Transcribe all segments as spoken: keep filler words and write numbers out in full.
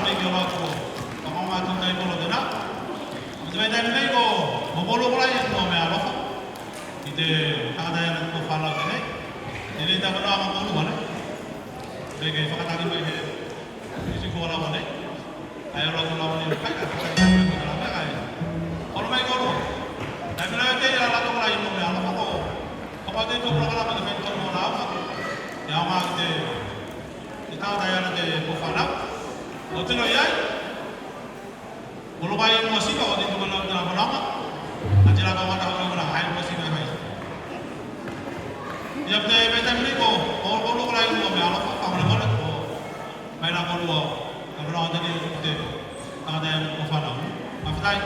Thank you a lot for, for all my time, thank you a lot. Ko te vaitaimi nei ko, ko mokolu kolā i mo mea alofa ki te tagata e ana ko fanau tenei. Tenei tau fanau a mokolu ane. Pei ke fakatali mai he isi ko lava nei. Ai o lava nei, kai ka fakatali mai ko lava nei. Olo mai ko lua. Taimi nei te ia la ko kolā i mo mea alofa ko. Ko te to programa te fai ko lava. Ia ma te, te tagata e ana te ko fanau. O tino i ai. Ko lua i mo sika o te ko lua tena fanau. A tera ko mata ko lua hai mo sika mai. Ia te vaitaimi nei ko, ko, ko lua i mo mea alofa, ka mole mole ko. Mai la ko lua, ka mole mole te, te, tagata e ko fanau. Mafetai.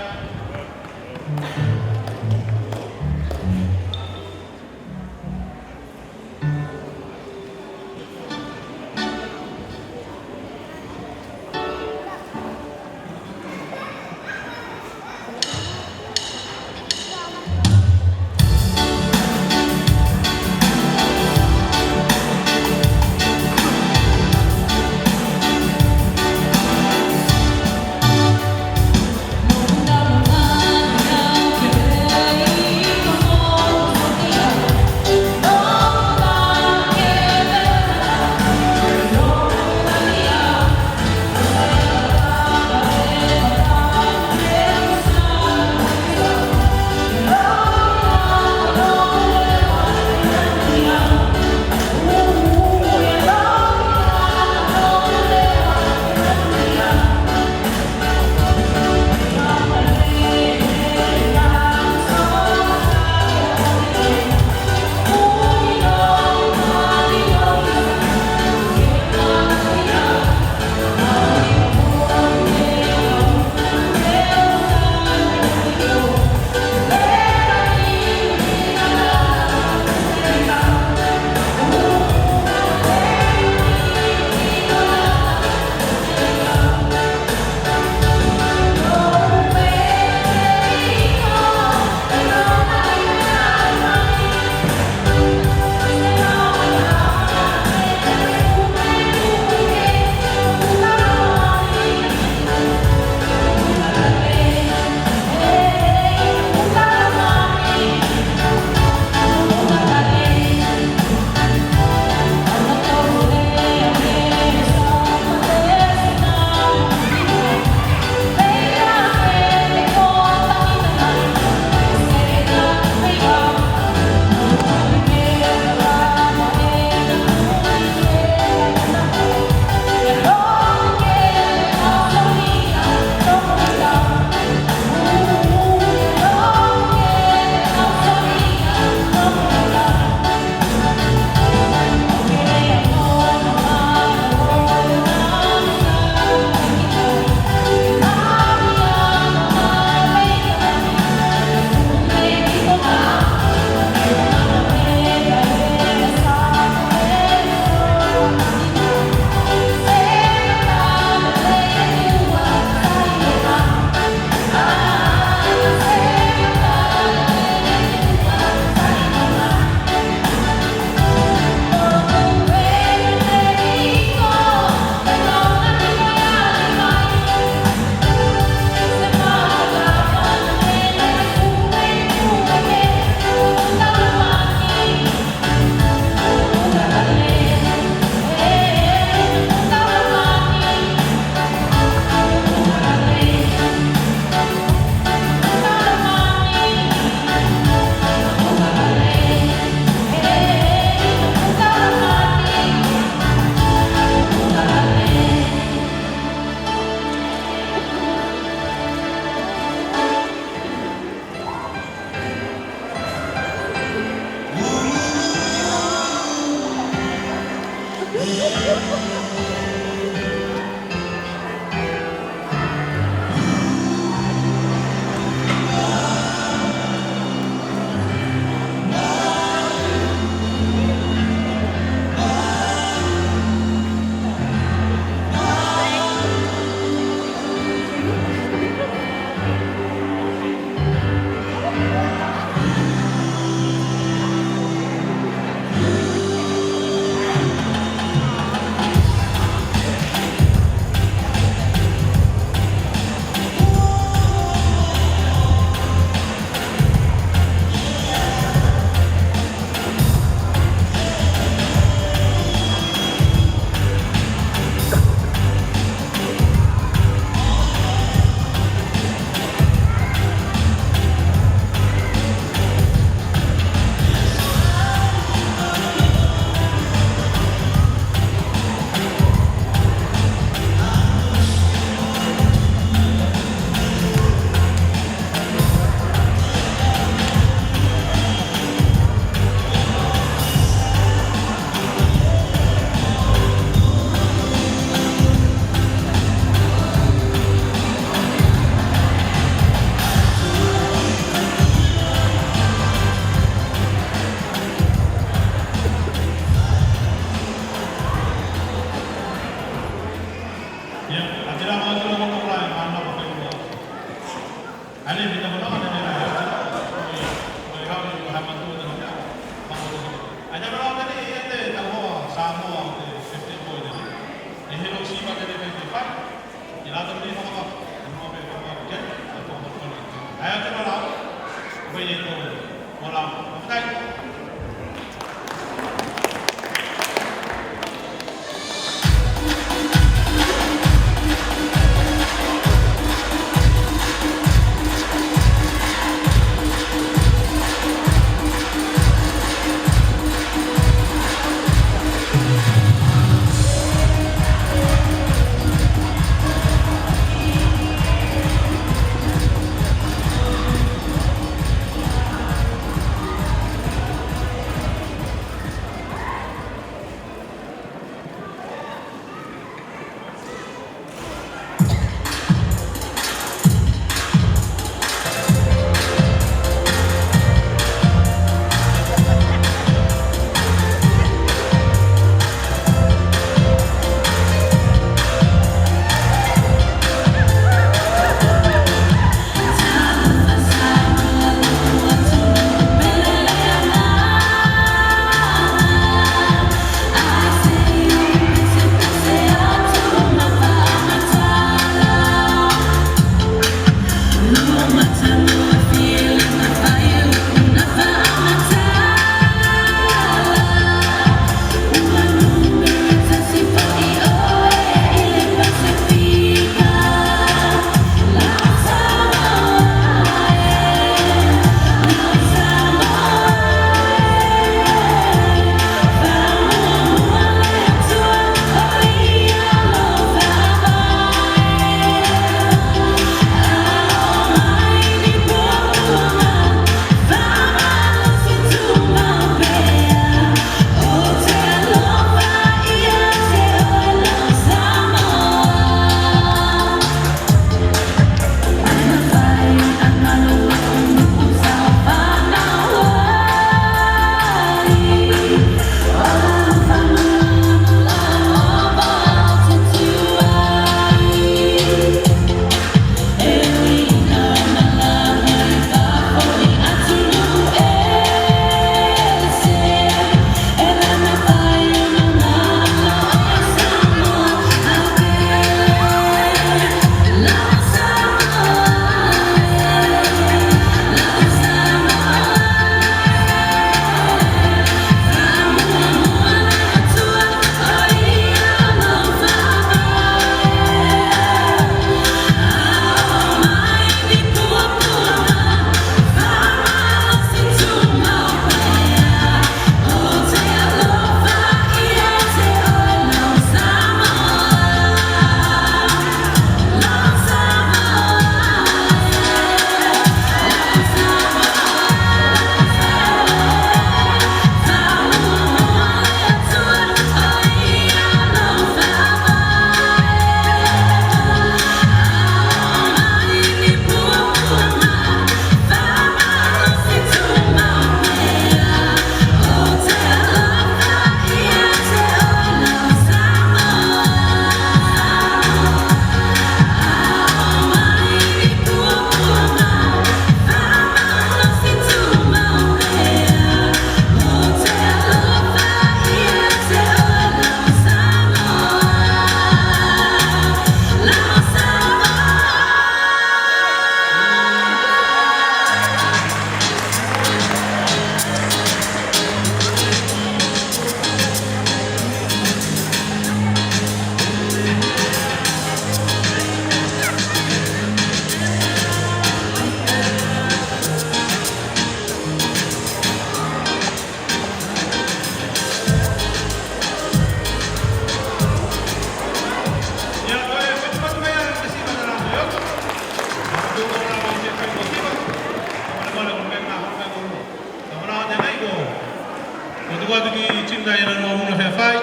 Ko tuku atu ki Tim Dai ana noa muna fea fai.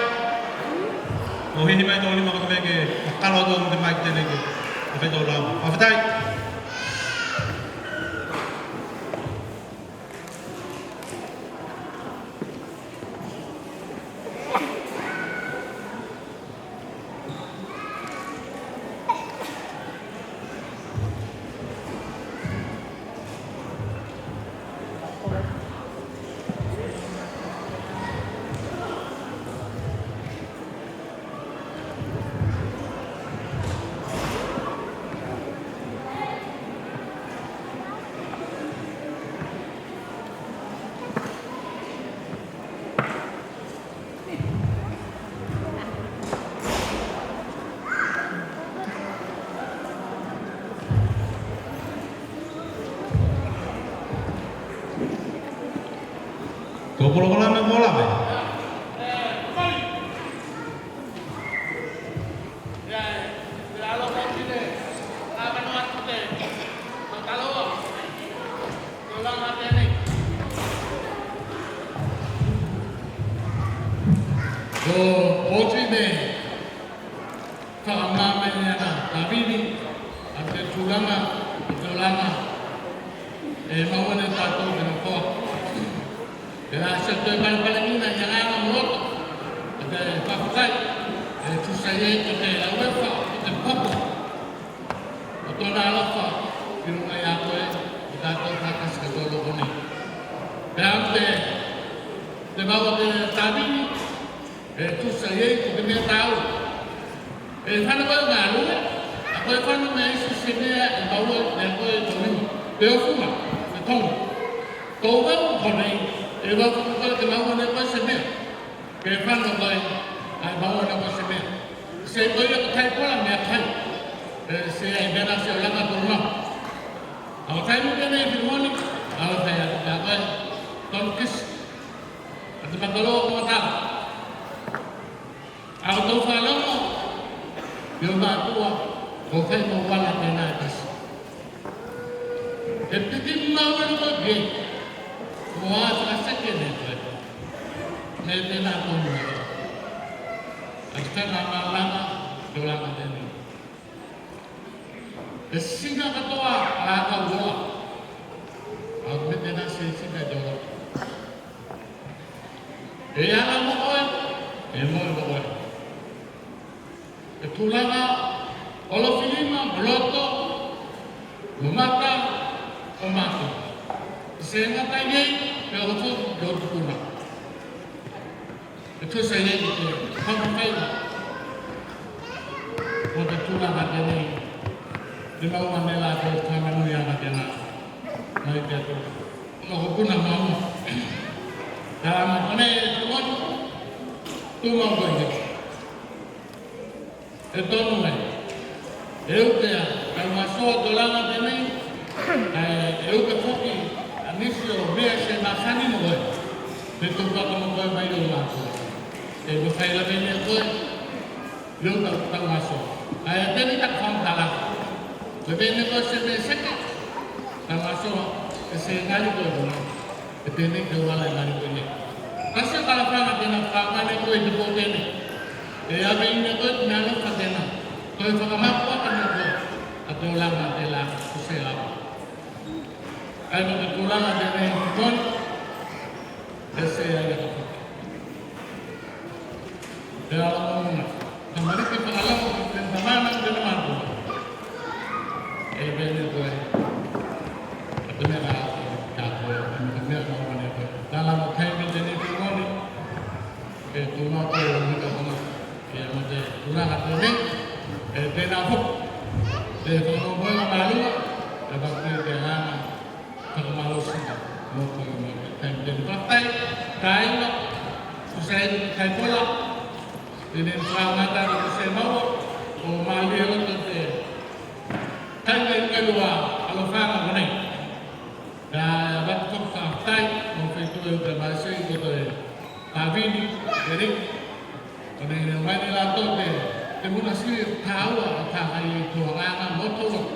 Ko hihi mai tou lima ko te mea ke kalo atu mo te maiki tenei ke fai tou lava. Fakafetai. Ko polokalame ko lave. Ko oti ne fakamamana a Tavini a te tulaga, te tulaga e maua ne tatou te nofoa. Tela se toe palapalamina i agaga mo loto a te fakafutai e tusa i ei ko te lauefa o te papa o tona alofa i luga i a koe, i tatou fakasi katoa i loto nei. Pea ko te, te maua o te Tavini e tusa i ei ko te mea tāua. E fano koe o galue, a koe fano me isi se mea e maua ne koe i tou lima, pe o fuga, pe togi. Tou vau konei e vau koe ke maua ne koe se mea. Ke fano koe ae maua ne koe se mea. Se koe ia ko tai pola mea kai. E seai mea na se olaga tou mau. A o tai mo tenei Filimoni, a o tai atu ta koe. Tonu kisi. A te makalo ko matala. A o tou fakalogo i o matua ko fai mo wala tena e tasi. E piki mau e loa ke mo a fakaseke ne koe. Me tena ko mo a te fai ma malaga te olaga tenei. E siga katoa a ka uoa. A o me tena se siga e te oloa. E ala mo koe, e moe mo koe. E tulaga o lofilima, mo loto, mo mata, mo matou. E se gata i ei, pe o foki o tupuna. E tusa i ei te fakamafaiga o te tulaga tenei. Te maua ne latou fakamanuiaga tena mai te Atua. Mokopuna maua. Tala mai konei e Filimoni. Tu mau koe. E tonu mai. E uke a taugasoa o tulaga tenei. Kae e uke foki a nisi o mea se masani mo koe. Te tupaka mo koe mai o matua. E mafai la mea ne koe. Io tau, taugasoa. Ae teni taku fakamatala. Ko teni ko se mea seke. Taugasoa, e se gali ko e kona. E teni ke wala e gali ko e ne. Kasi kalafaga tena fakamane ko e te po teni. E ave ine ko e tena lo ka tena. Ko e fakamaku aka ne ko. A te olaga tela, ko se lava. Ae mo te tulaga tenei, kon. E se ai aka. Te ala o muna. Tamariki fakalogo ki te tamana ki te matua. E pene koe. Ka te mea ka, ka koe, ka te mea ka mane koe. Tala mo taimi tenei Filimoni. E tumau koe o mika kona. Ia mo te tulaga tenei. E tena foki. Te fakamau koe ka malua. Ka fakapea te lana. Fakamalosi mo koe mo te taimi tenei. Fakafetai, taina, ko se ai, tai pola, tenei fakamata ko se mau, o malie loto te taimi tenei lua, alofaga konei. Ka vatu fakafetai, mo feitu e uke masei ko te Tavini, Eric, konei ne mai ne latou te, te muna sili tāua, a tākai e tou agaga mo tou loto.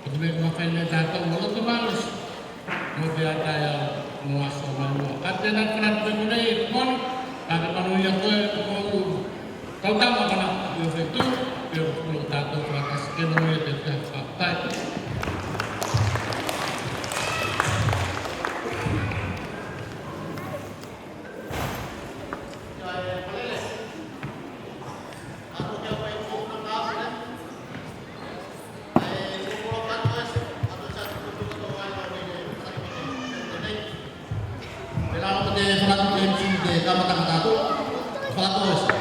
Ko te mea ka mafai ne tatou o loto malosi mo te ataeao mo aso mai mua. Ka tena te fanatu e konei e Filimoni, ka te manuia koe ko ulu. Kau tama fanatu i o feitu, i o feitu tatou fakatasi ke manuia te fea fakafetai. Tenei o te kamata tatou, fakatoese.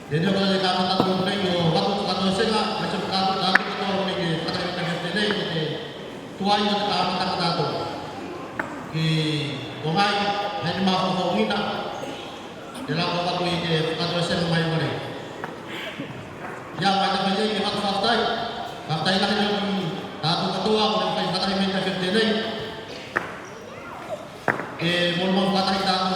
Tenei o te kamata tatou nei o vatu fakatoesega, mai se fakatoese tatou nei ke fakatoese tenei o te tuai o te kamata tatou. Ki Tongai, hai ni mafaufauina. Tela ko vatu i te fakatoesega mai konei. Ia mai taku nei ke vatu fakafetai. Fakafetai lahi nei ki tatou katoa ko ne fai fakatahi mai taku tenei. E molimoli fakatahi taku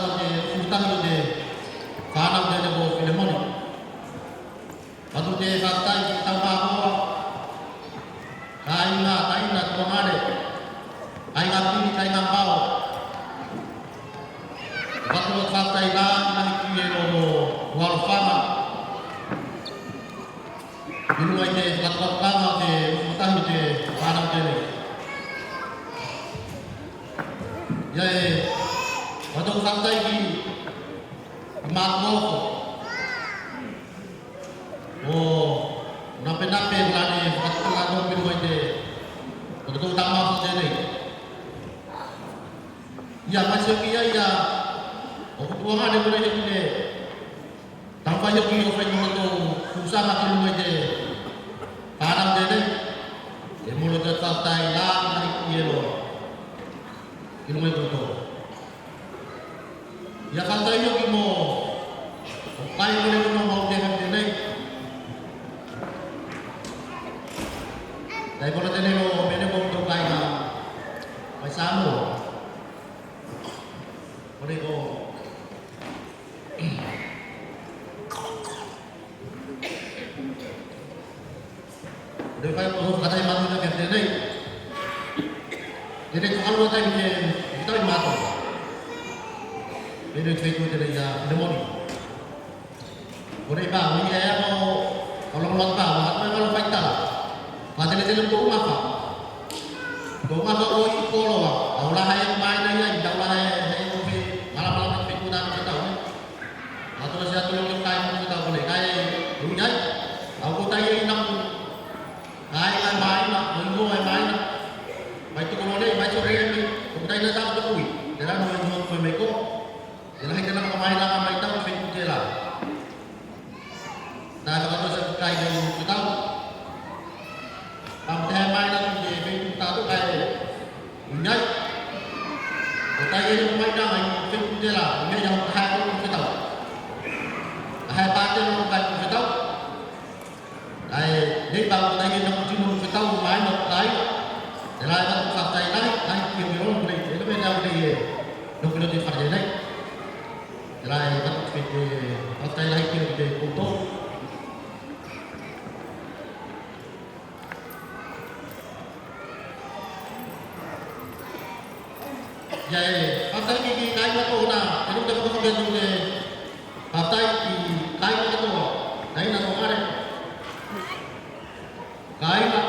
Fakatokatoka te usufono tahi o te fanau tenei. Ia e, fakatau fakataiki a matua ofo. O napenape la ne fakatokatoka ki luga i te, o te tou tama ofo tenei. Ia, mai se ki ia, ia, o kutuaga ne kore he kine. Tau fai hoki o fai mo tou tusaga ki luga i te fanau tenei. E mo lotou fakatailagi ki ei loa ki luga i koutou. Ia fakatailagi hoki mo o kai kole mo mau te tenei. Tai kole tenei mo mene mo tou kai na mai Samoa. Kole ko Kole fai ko fakatahi matu na ke tenei. Tenei ko alu atai ke kita i matu. Tenei fai ko tenei ia Filemoni. Kole ba, ui e mo, kolo kolo ba, ma kolo kolo fai tala. Fateletele ko umafa. Ko umafa o i koloa. Au la hai mai na ia, i tau la hai, hai ko fe, mala mala mai fe ko na ko tau. Atu se atu loke kai mo tau kole kai, ui ai. Au ko tai e ina ko. Kai kai mai na, ko i mo e mai na. Mai to kolo nei, mai to rei, ko tai na tau to kui. Tela no mo ko me ko. Tela hei tela ko mai na mai tau ko fe ko tela. Na ka to se kai ko tau. Pam te mai na ki te feitu tatu kai. Unai. O tai e mai na mai feitu tela. Unai ia o kai ko fetau. Kai pate no kai ko fetau. Kai nei pa o tai e na kutino ko fetau mai na kai. Tela e ka to fakatailagi, kai ki o miro nei. E to me na nei e. No kilo te fakatailagi. Tela e ka to fakatailagi ki o te koutou. Ia e, fakatailagi ki kai katoa na, e luta ko ko ke tu le, fakatailagi ki kai katoa, kai na ko mare. Kai na,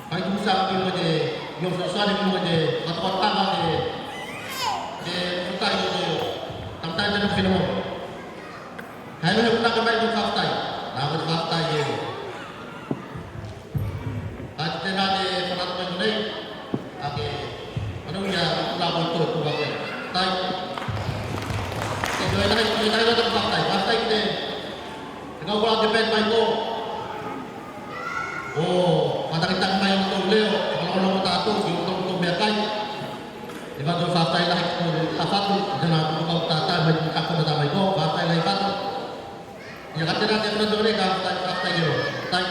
kai tu sa ki mo te, io so sa ki mo te, katoa tama te, te, fakatailagi ki te, tamtai te Filemoni. Hai, me he puta ke mai ko faftai. Na ko faftai e. Ati tena te fanatu mai konei. Ake. Anu ia, la ko to ko ake. Tai. Te ko e tai, ko e tai ko faftai. Faftai ki te. Te kau kola ke pet mai ko. O, matakitaki mai o tou leo, o loko loko tatou, ki o tou tou meakai. E fatu faftai lahi ko a fatu, tena ko kau tata mai ki kako na tamai ko, faftai lahi fatu. Ia ka tena te fatu ne ka faftai, faftai leo. Tai.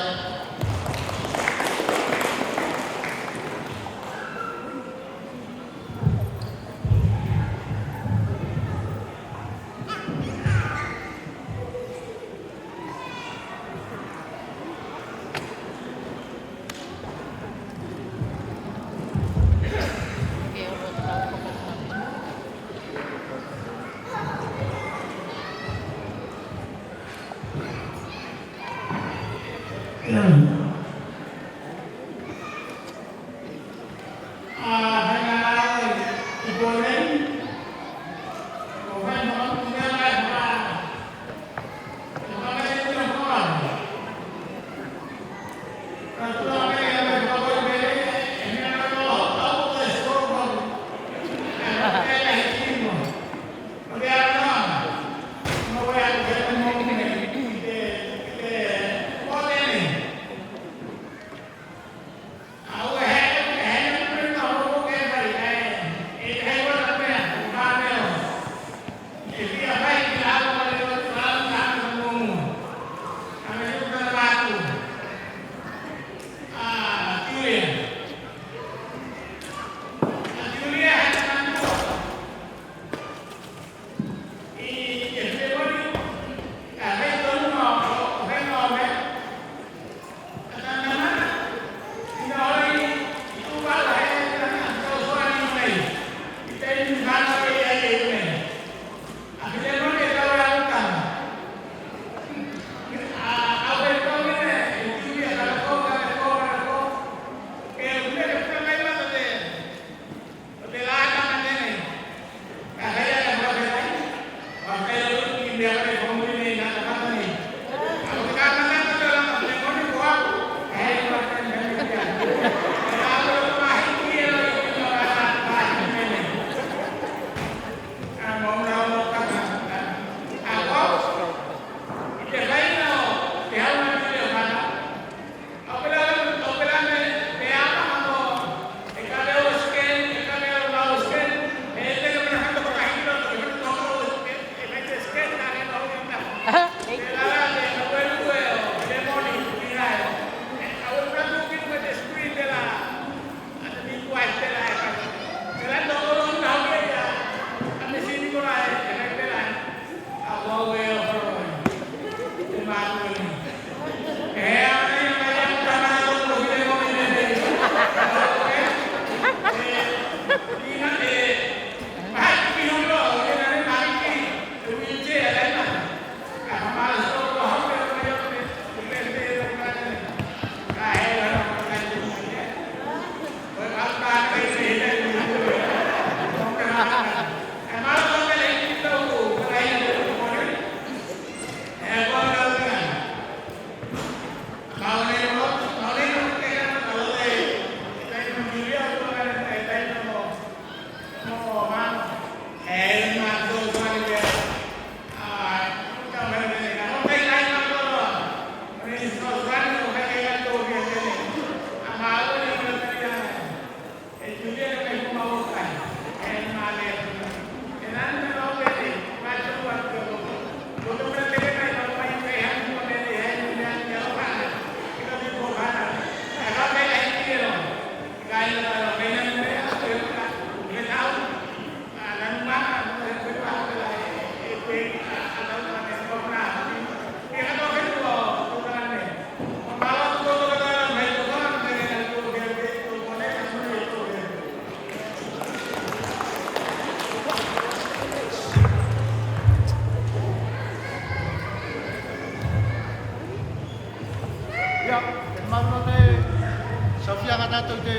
Taufiaga tatou i te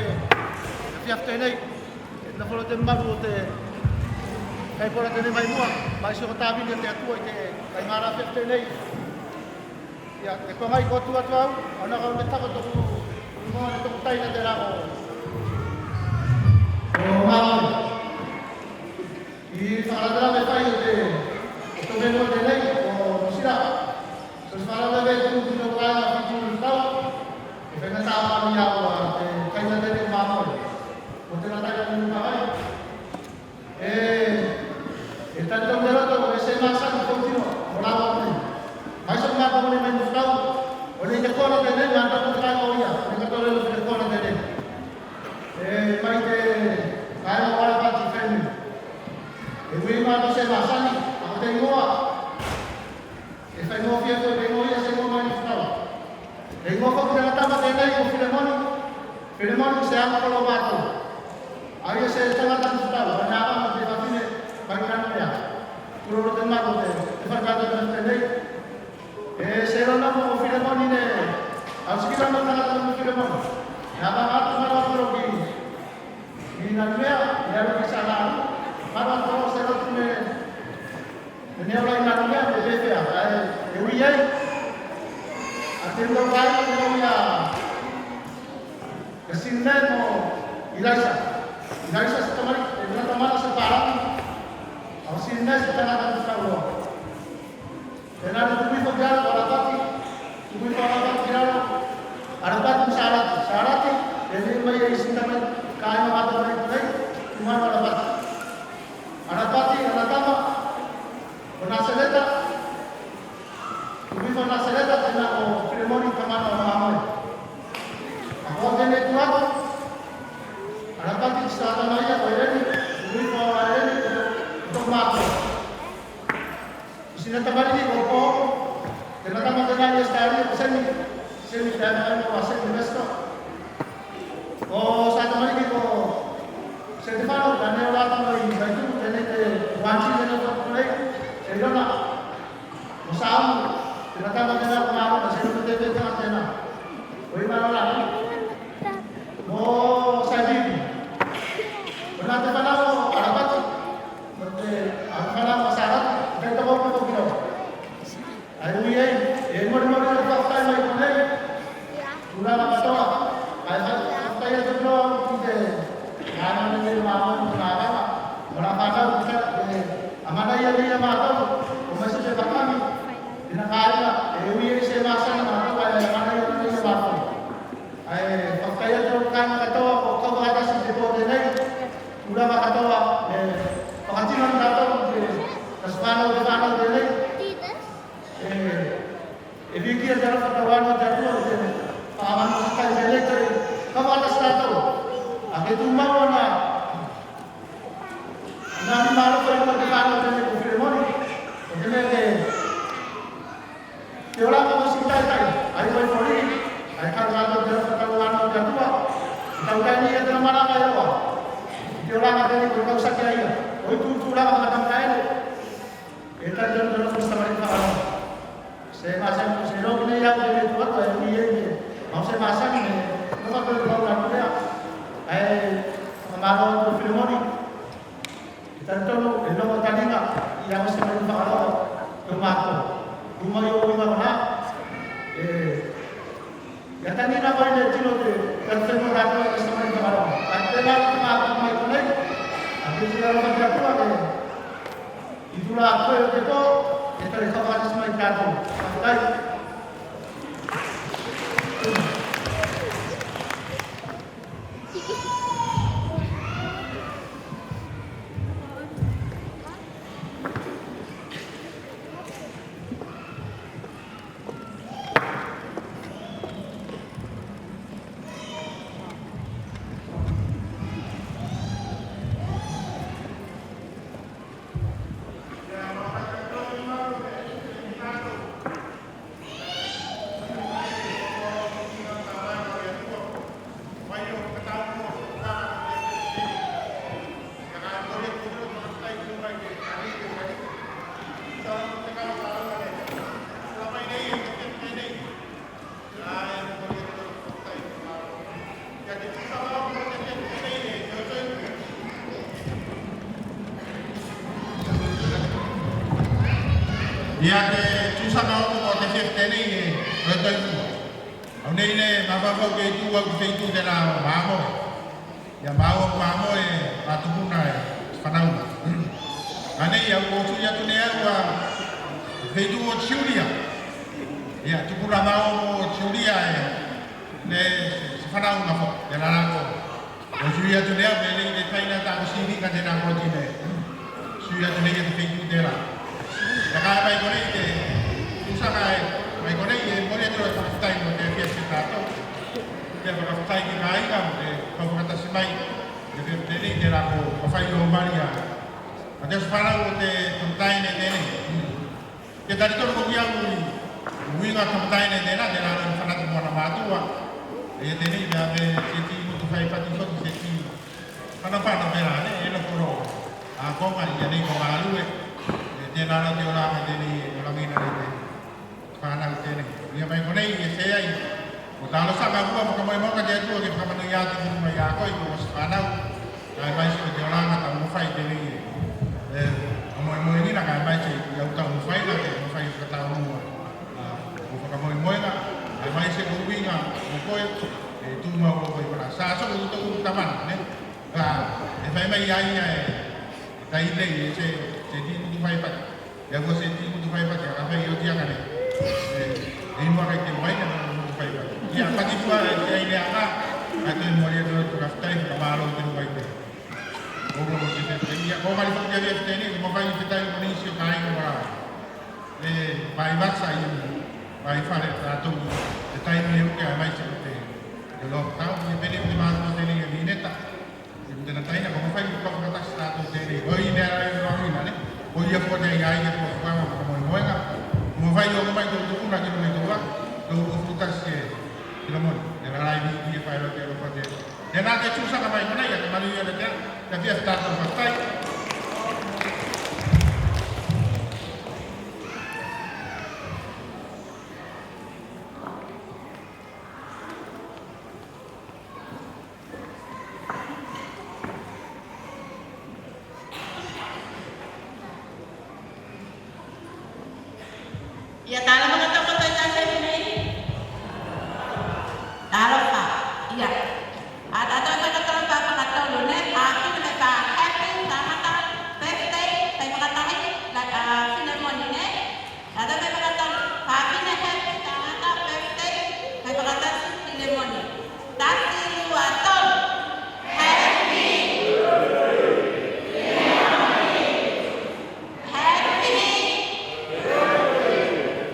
afiafi tenei. E nofo loa te malu o te kaipula tenei mai mua, mai se ko tavini o te Atua i te kaigala afiafi tenei. Ia, te koga i ko tua tua au, ana kau me tako toku, mo ne toku taina te lago. O Maui. I fakalavelave fai o te, o te mea tenei, o Sila. So se fakalavelave tu, tu, tu, tu, tu, tu, e fai na tau mai au a te taina tenei Maui. O te na taina tenei Maui. E, e talitonu te loto, e se masani ko tino, o lava nei. Mai so matou ne mai Nufutau, o nei te kona tenei, matou ne kai o ia, o nei ka tole o te kona tenei. E, mai te, kai o Arapati feni. E ui matou se masani, a ko te igoa. E faigofie ko te igoa ia se igoa mai Nufutau. E igoa ko te tagata tenei ko Filemoni. Filemoni se ago kolo matou. A ia se tagata Nufutau, a ne aga ma te fafine, mai Nanumea. Kuro te mago te, te fai matou tenei. E se lona mo Filemoni ne, au siki lona tagata mo Filemoni. E aga atu ma lona kuro ki, ki Nanumea, e alu ki Salalu. Ma lona kuro se lotu me, me ne ola i Nanumea, me pefea, ae, e ui ai. A te ua vai, e ui a, e Sine mo Ilaisa. Ilaisa se tamari, e na tamana se paraki. A Sine se tagata Nufutau loa. Tena ne tuku ifo ki lalo o Arapati, tuku ifo Arapati ki lalo, Arapati mo Sarati, Sarati, e ne mai e isi tamai, kai ma mata mai nei, tuku mai o Arapati. Arapati, ana tama, o Nasereta, tuku ifo Nasereta, tena o Filemoni tamana o Mamoe. A ko tena tu atu, Arapati ki sa tama ia o Eleni, tuku ifo o Eleni, o Tomako. Sina tamaliki ko Popo, tena tama tena i Australia ko Semi, Semi tena tama ko Semi Mesto. Ko sa tamaliki ko Setefano, tena ne ola atu i Vaitu, tena te wanti tena ko Pulei, se Ilona. Ko Samu, tena tama tena ko Marona, se Ilona tena tena. Ko i Marona. Mo Saipini. Ko na te fanau o Arapati. Ko te, a, fanau a Sarati, te toko ko kilo. Ae ui ei, e molimoli o te fakatai mai konei. Tulaga katoa, ae fakatai atu loa ki te, a, ana nei ma, ma, ma, ma, ma, ma, e, a mana ia nei a matou, o mai se te fakami, ina kaina, e ui ei se masani matou, ae a mana ia nei a matou. Ae fakatai atu kaina katoa, ko kau fakatasi te po tenei, Tulaga katoa, e, fakatino ne tatou, e, tasi fanau te fanau tenei. E, e vikia te alofa tauana o te Atua, e, fakamanu fakai tenei, e, ka fakatasi tatou. A ke tumau ana, ana ni malo fai ko te fanau tenei ko Filemoni. Ko te mea ke Te olaga ko si taitai, ai ko i Polini, ai ka ka te alofa tauana o te Atua. Tautai nei a te malaga e oa. Te olaga tenei ko i kausaki a ia, ko i tutulaga fakatamaele. E talitonu te alofa o se tamaliki fakaalofa. Se masani, se loki nei au te mea tu atu, e ui ei me, mau se masani me, no ka ko i lau atu mea. Ae, fakamalo atu Filemoni. E talitonu e logo taliga ia mo se tamaliki fakaalofa, ko matou. Uma i o uiga kona. E, ia taliga ko ine tino te, ia te fenua tatou mo se tamaliki fakaalofa. A te la te matou mai konei. A te tino la te Atua ke. I tula koe o te po, e tali fakatasi mai tatou. Fakafetai. Ia te tusaga o te afiafi tenei e toe mua. Au nei ne mafaufau ke tu au ki feitu tela o mamoe. Ia maua mamoe a tupuna e fanauga. Anei au o sui atu nei au a feitu o Tiulia. Ia tupuna maua o Tiulia e ne se fanauga fo tela la ko. O sui atu nei au me lei ne faina ta ko sivika tela ko tine. Sui atu nei te feitu tela. Ia ka mai konei te tusaga e mai konei e moli atu e fakafetai mo te afiafi tatou. Te fakafetai ki kaiga mo te kau fakatasi mai. Te afiafi tenei tela ko mafai o malia. A te fanau o te tamataine tenei. Ke talitonu ko ki au i uiga tamataine tela, tela la fanatu mo ana matua. E tenei mea me se ti mutu fai pati foki se ti fanafana pela ne e nofo loa. A koga ia nei ko galue. E tela la te olaga tenei e olagina nei te fanau tenei. Ia mai konei e seai. Ko talosaga mua mo ka moemoega te Atua ke fakamanuia atu ki luga ia koe ko se fanau. Kae maise ko te olaga taumafai tenei e. E, a moemoegina kae maise i au taumafaiga ke mafai o fakataumua. A, ko fakamoemoega, kae maise ko uiga o koe, e tumau o koe kona. Sa soko i tou tamana, ne? Ka, e fai mai ia ia e, tai nei e se, se ti mutu fai pati. Ia ko se ti mutu fai pati, a ka fai o ti aka nei. E, e inu aka i te uaina, mutu fai pati. Ia pati fua e te aine aka, a te moli atu atu ka fetai, ka malo te uaina. Ko ko te te ia ko mali fai te afiafi tenei, ko mafai ni fetai mo nisi o kaiga mo la. E mai vasa i mai fale tatou e taimi e uke a mai se ko te te lockdown, e pele te matua tenei e Vineta. E tena taina ko mafai ko fakatasi tatou tenei. Ko i mea la e loagina ne. Ko ia ko te ai ai e ko fakaga mo moemoega. Ko mafai o ko mai tou tukuna ki luga i tou a. Tou ko fakatasi e. Ki la moni. Tela la i vi e fai loa te alofa te Tena te tusaga mai konei, a te manuia le tea, te afiafi tatou faafetai. Ia talofa katoa katoa i te afiafi nei. Talofa. Ia. A tatou e fakatalofa fakatolu ne, fafine me fa happy tagata birthday, fai fakatahi, la, a, Filemoni ne. Tatou e fakatalofa, fafine happy tagata birthday, fai fakatasi Filemoni. Tasi, lua, tolu. Happy. Happy.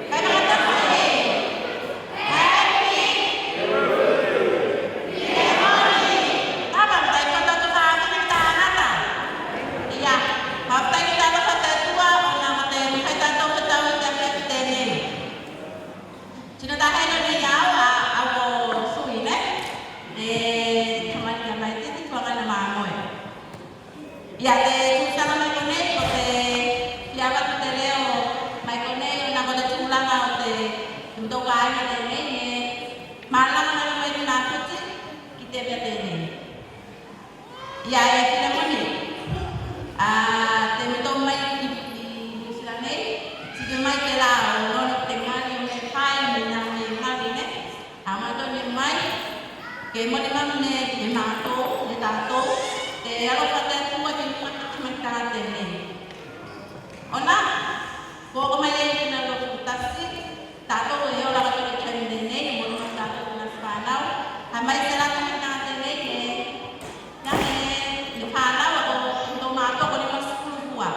Fai fakatasi. Happy. Filemoni. Talofa, tatou e fakatalofa fakatolu tagata. Ia, fakafetai ki te alofa o te Atua, ona ko te mafai tatou o fetaui i te afiafi tenei. Tino tahelo nei au, a, au o sui ne. E, tamani a mai titi, tuagane mamoe. Ia te tusaga mai konei, ko te fia avatu te leo mai konei, ona ko te tulaga o te, te motou kaiga tenei, ne malalaga mai loa mai Funafuti ki te mea tenei. Ia e Filemoni, a, te motou mai i, i Niu Sila nei, siki mai tela o lona te gali o me fai, me na me gali ne. A matou ne mai, ke molimau ne, ne matou, ne tatou, te alofa o te Atua ki luga i te tamataga tenei. Ona, ko oko mai ei ki na lotu tasi, tatou e ola katoa i te taimi nei, e molimau tatou ki na fanau, a mai tela tamataga tenei, ne, na ne, ne fanau, o, o matou ko ne sukulu fua.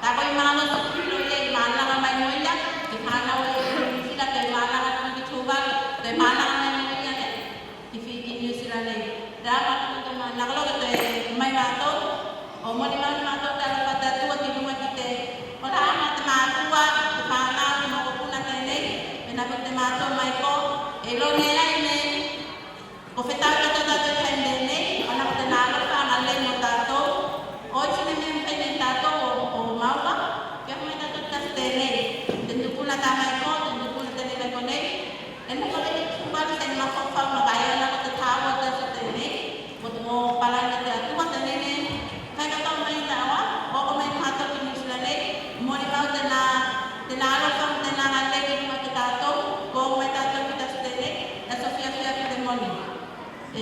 Tatou i malolo sukulu i ei, malaga mai mo ia, te fanau e, Niu Sila, te malaga mai ki Tuvalu, te malaga mai mo ia, ne. Ki Fiti, Niu Sila nei. Te ava ki te ma, na kaloka te mai matou. O molimau ne matou te alofa o te Atua ki luga ki te. O te ava te matua, te fanau, te mokopuna tenei. Pena ko te matua mai ko. E lo ne ai me. Ko fetaui katoa tatou i te taimi nei. Ona ko tena alofa, ona lei mo tatou. O iti ne mea me fai ne tatou o, o maua. Ke ko mai tatou te tasi tenei. Te tupuna tamai ko, te tupuna tenei mai konei. E nofo lei i Tuvalu, se ne mafaufau makaia ona ko te taua o te aso tenei, ko te mo palani a te Atua tenei ne. Fai katoa mai taua, oko mai matou ki Niu Sila nei, molimau tena, tena alofa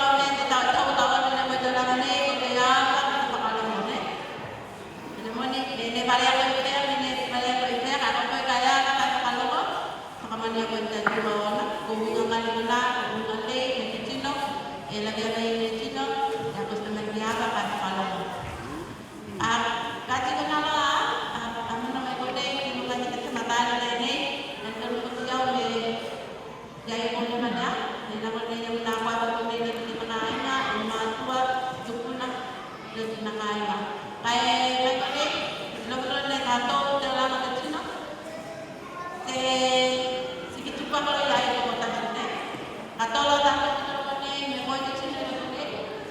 fakalogo ne te tau tau tau ne mo te laga nei ko te ava ko te fakalogo ne. Filemoni, e ne vale ako i fea, me ne vale ako i fea, ka ko koe kae ava kae fakalogo. Fakamania koe te Atua ona, ko uiga gali ona, ko uiga lei me te tino, e lavea mai ne tino, e a ko te tamai ke ava kae fakalogo. A, kati kona loa, a, a muna mai konei ki luga i te tamata tenei, a tolu ko te au me Ia e kona mea, ne nako nei au na koa ko nei te tino kaiga, e matua, tupuna, te tino kaiga. Kae mai konei, lokoloko ne tatou te olaga te tino. Te siki tupa kolo ia e toko tatou ne. Tatou loa tatou kolo konei, me koe te tino ne konei.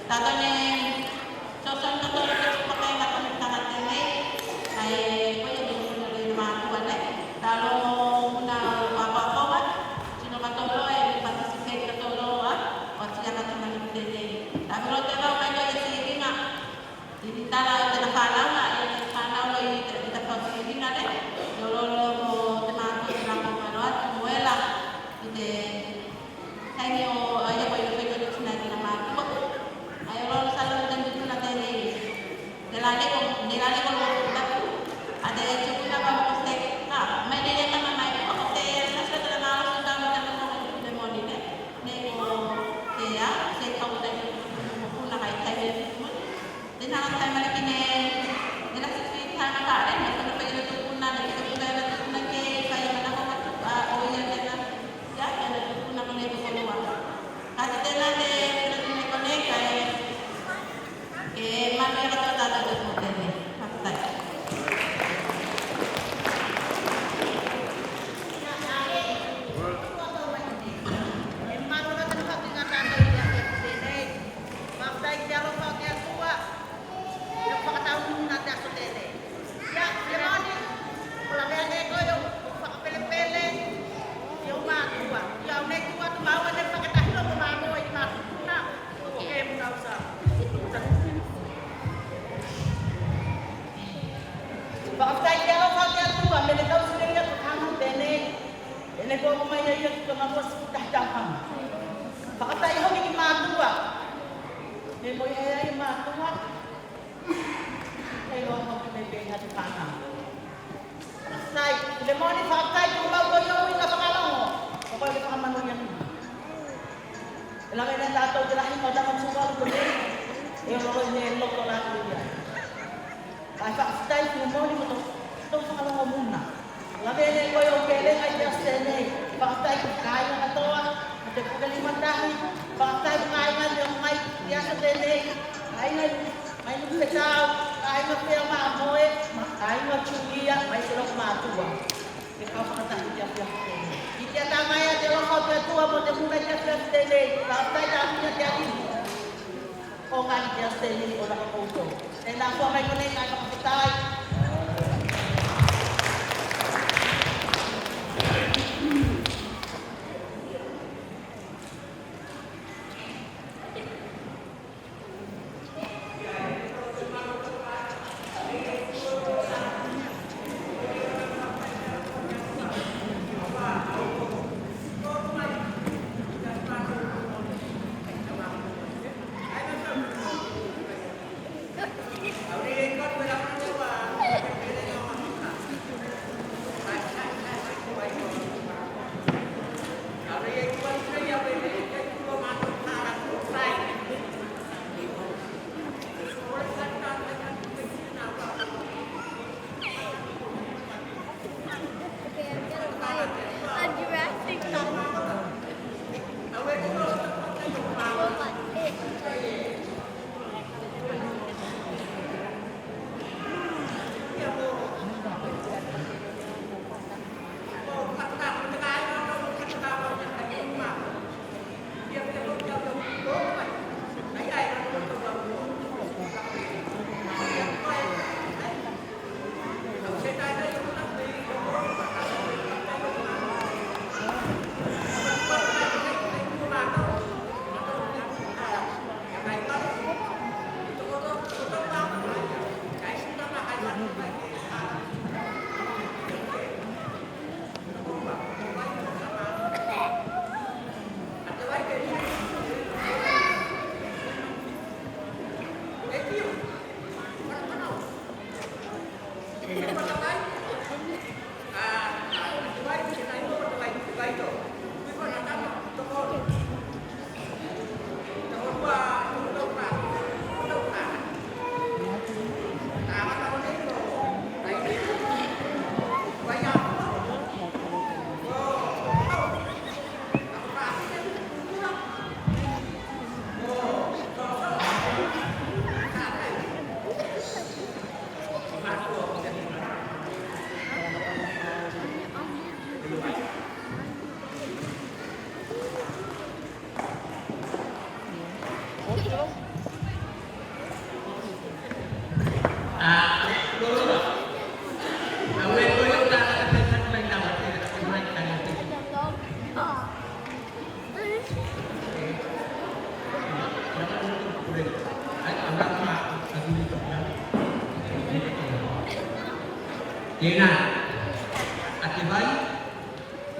Tatou ne Toso ne tatou te tupa kaiga ko ne taga tenei. Kae koe ia ne kona le matua ne. Talo muna o akoakoga. Tino tatou loa e participate tatou loa. O tia ka tamani tenei. Talo te vau mai koe te siringa. Tini tala o tena fanauga, e te fanau loa i te, i te fau siringa ne. Lololo mo te matua te lako maloa, tumu ela. I te Taimi o, a, ia ko i fai ko te tino i tena matua. Ai o lolo sala o te tupuna tenei. Te la leko, ne la leko lo taku. A te tupuna ka mo se, a, mai ne le tama mai ko te, na sa tala malo sa tama tama ko te moni ne. Ne ko te a, se ka ko te tupuna kai taimi o te tupuna. Tena la taimi la kine, tena sixteen taimi ka le, ne kono pe ina tupuna, ne kite puka ina tupuna ke, kai ina ko matu, a, o ia tena, ia, ina tupuna ko ne ko kono wa. Ka te tena te, tena tena ko ne, kai, e, mami ka tata te ko tene. Fakafetai. Fakafetai ki te alofa o te Atua. Ia, fakatau na te aso tenei. Ia, Filemoni, ko lavea ne koe o fakapelepele i ou matua. Ia, au nei tua tu mau ne fakatahi loa mo matua i matua. Na, o ke muna usa. Fakafetai ki te alofa o te Atua, me ne tausi ne ia te kaga tenei. E ne koko mai ia ki te matua sefulu tahi taukaga. Fakafetai hoki ki matua. Me mo ia i matua. Fakafetai loa hoki me pei ha te fanau. Fakafetai, Filemoni, fakafetai tumau ko i ou uiga E olo i ne loto la ia. Kae fakafetai ki te moni mo tou, tou fakalogomuna. Lavea ne koe ou kelega i te aso tenei. Fakafetai ki te kāiga katoa mo te puke lima tahi. Fakafetai ki te kāiga ne o mai i te aso tenei. Kāiga mai Nukufetau, kāiga pea mamoe, ma kāiga Tuia, mai te lokomatua. Ke kau fakatahi i te afiafi tenei. Kitia mai a te alofa o te Atua mo te muna i te afiafi tenei. Fakafetai tamuina te aliʻi. Ko gali te aso tenei ona ko koutou. Tena fua mai konei kae fakafetai. Tena, a te vai,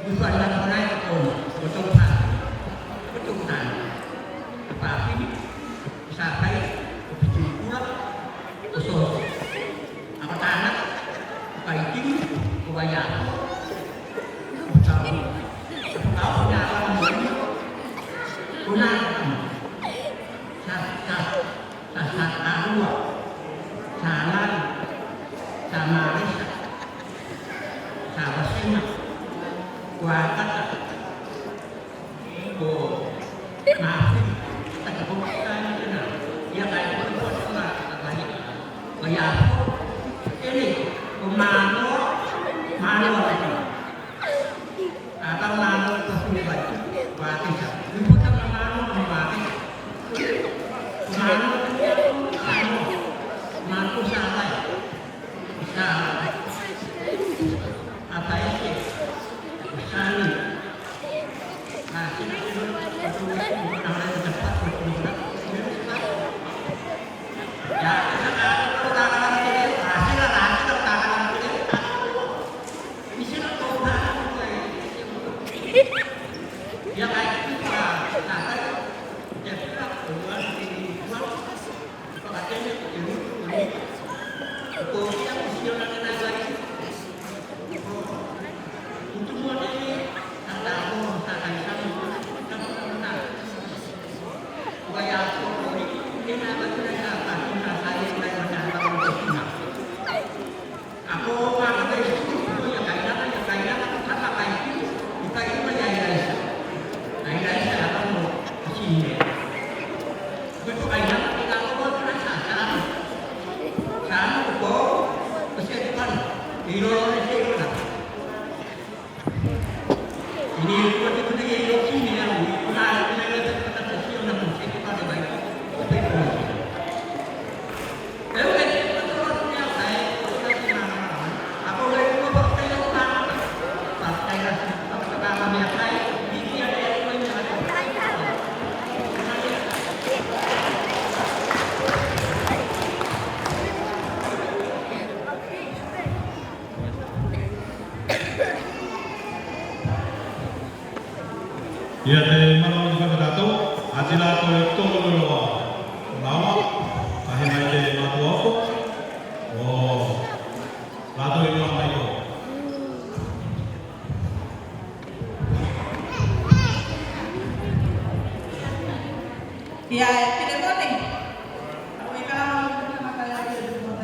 ui fana ko nai ko, ko tou pa, ko tou pa, ko pa fini, sa pai, ko pitu kula, ko so, a ko tana, ko kai tini, ko vai a, ko tau, ko tau, ko na, ko na, ko na, sa, sa, Sa, sa, sa Rua, sa Lali, sa Marisa, sa Vasega, ko Akata, ko Mafili, sa ka ko ka na tena. Ia kai ko ko ka ka ia. Ko ia ko, tena, ko Manoa, Manoa ko. A ka mano ko funi vai. Ko Akisa. Ni ko ka mano ko Akisa. Ko mano ko mano. Mano sa vai. Sa. A ka ese. Sa ni. A se. Ya. Ia te manaʻo i fai tatou, a tela toe tolu loa. Lawa, kae mai te matua ofo. O latou i loa mai ko. Ia e Pilemone. Au e kala mau i te mata ia Pilemone.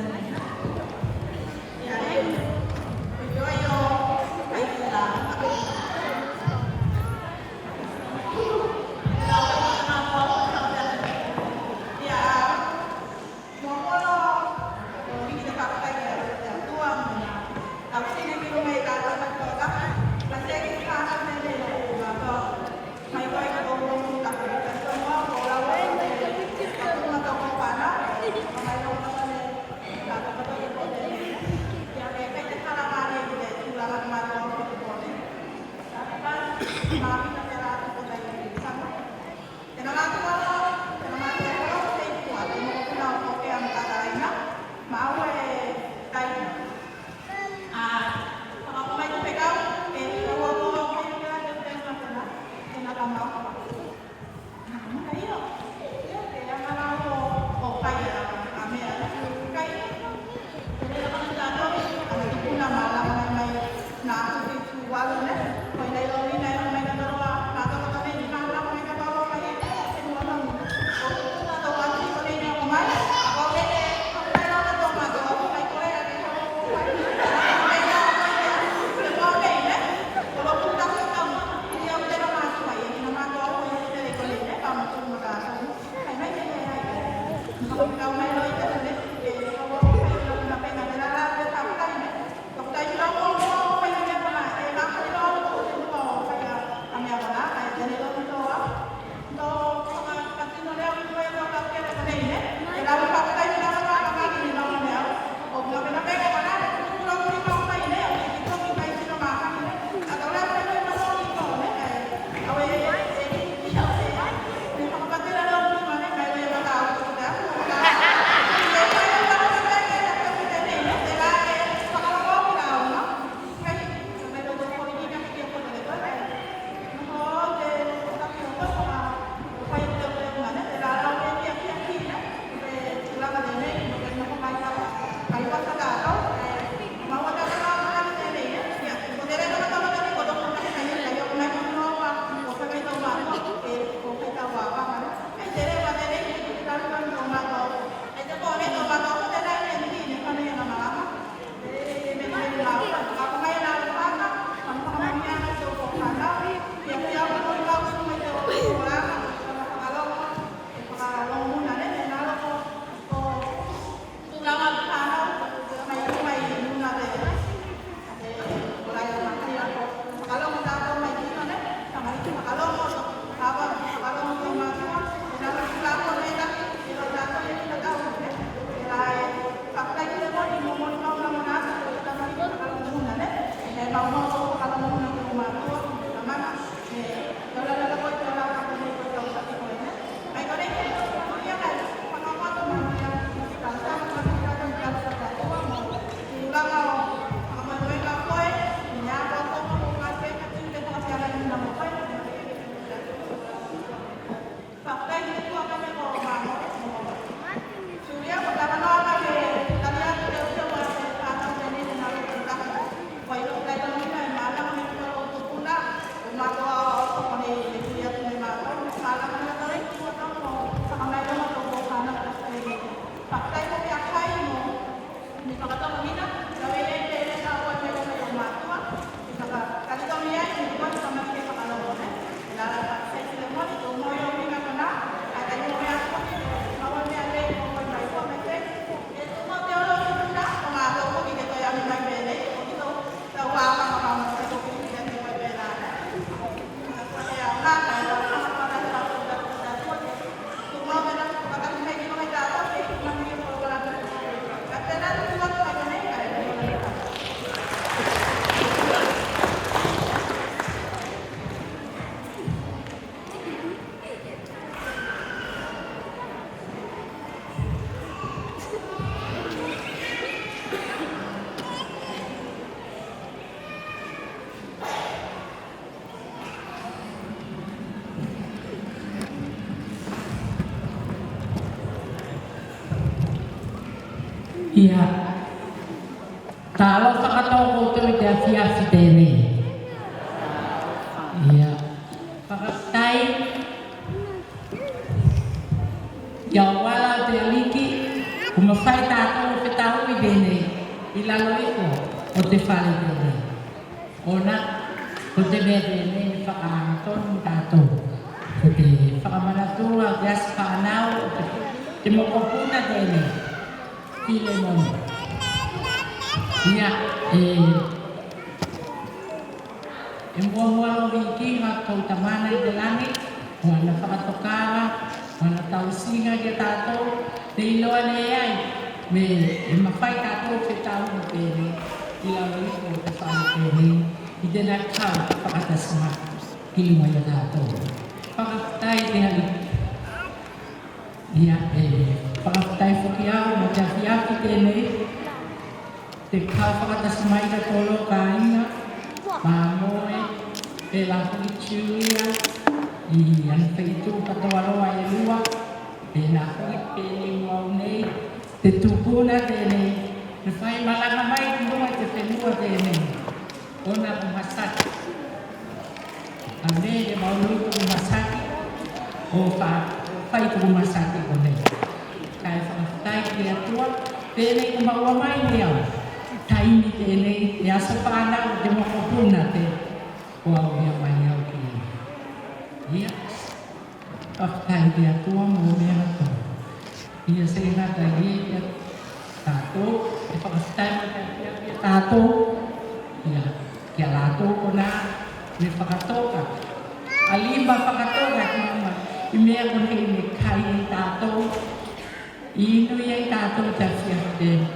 Ia. Talofa katoa koutou i te afiafi tenei. Ia. Fakafetai. Ia, o ala o te Aliki, ko mafai tatou o fetaui tenei i lalo iko o te fale tenei. Ona ko te mea tenei ne fakaanotonu tatou. Ko te fakamanatua o te aso fanau o te, te mokopuna tenei, Filemoni. Ia, e, e muamua loa ki a tou Tamana i te lagi, o ana fakatokaga, o ana tausiga ki a tatou, te iloa ne ai me e mafai tatou o fetaui tenei i lalo iko o te fale tenei, i tena kau fakatasi mai ki luga i a tatou. Fakafetai te Aliki. Ia, e fakafetai foki au mo te afiafi tenei, te kau fakatasi mai katoa o kāiga, mamoe, pelā foki Julia, i ana feitu katoa loa e lua, penā foki penei mo au nei, te tupuna tenei, ne fai malaga mai ki luga i te fenua tenei. Ona ko masaki. A me le mau loto ko masaki. O fa, fai ko masaki konei. Kae fakafetai ki te Atua, penei ko maua mai ne au taimi tenei, te aso fanau o te mokopuna tenei, ko aulia mai au ki. Ia. Fakafetai ki te Atua mo mea katoa. Ia, se gata i ei ki a tatou, e fakafetai mo te Atua ki a tatou. Ia, ki a latou konā ne fakatoka. A lima fakatoka ki luga i mea konei ne kai ei tatou. Inu i ei tatou te afiafi tenei.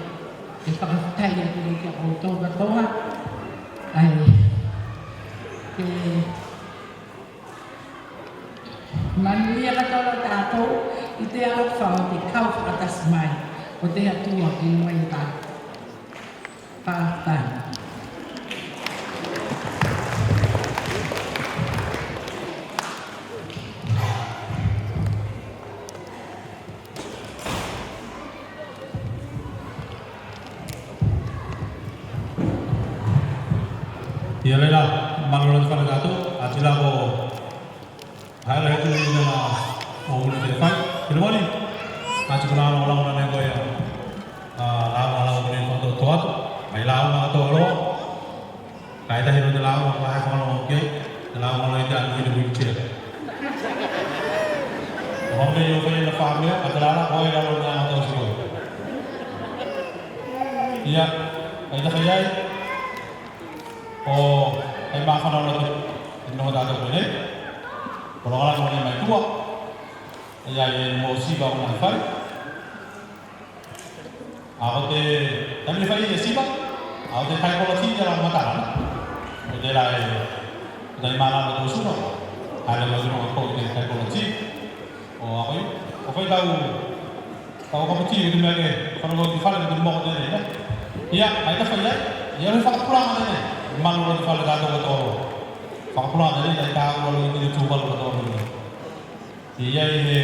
E fakafetai atu ki a koutou katoa. Ae, ke manuia katoa tatou i te alofa o te kau fakatasi mai o te Atua ki luga i a tatou. Fakafetai. Ia, lelā, mālō loa te fale tatou, ati la ko haere atu i mea o uli te fai, ki le moni, ati ko la lagolago nei koe, a, la lagolago nei koe to, to atu, mai la lagolago to loa. Kae tahi loa te lāuga, ko e fakalogo ki ei, te lāuga loa i te anu i te wheelchair. Ko hau nei o fai na fāmea, a te lālā ko ai lalo na ata o siko. Ia, kae tahi ai, o, ai māfana loa te, te noho tatou penei. Ko loa la ko nei mai tua. Ia, e mo siva o na fai. A ko te, taimi e fai e siva, a ko te taikola ti te lau matala. Ko te la e, ko te malama tou suka, a le lau suka ko te taikola ti. O a koe, o fai tau, tau kapu ti, ko te mea ke, fano ko te fale, ko te moko te nei, ne? Ia, ai ta fai ai, ia le fakapulaga te nei, malu ko te fale tatou katoa. Fakapulaga te nei, ai ta ua lo i te Tuvalu katoa nei. Ia i he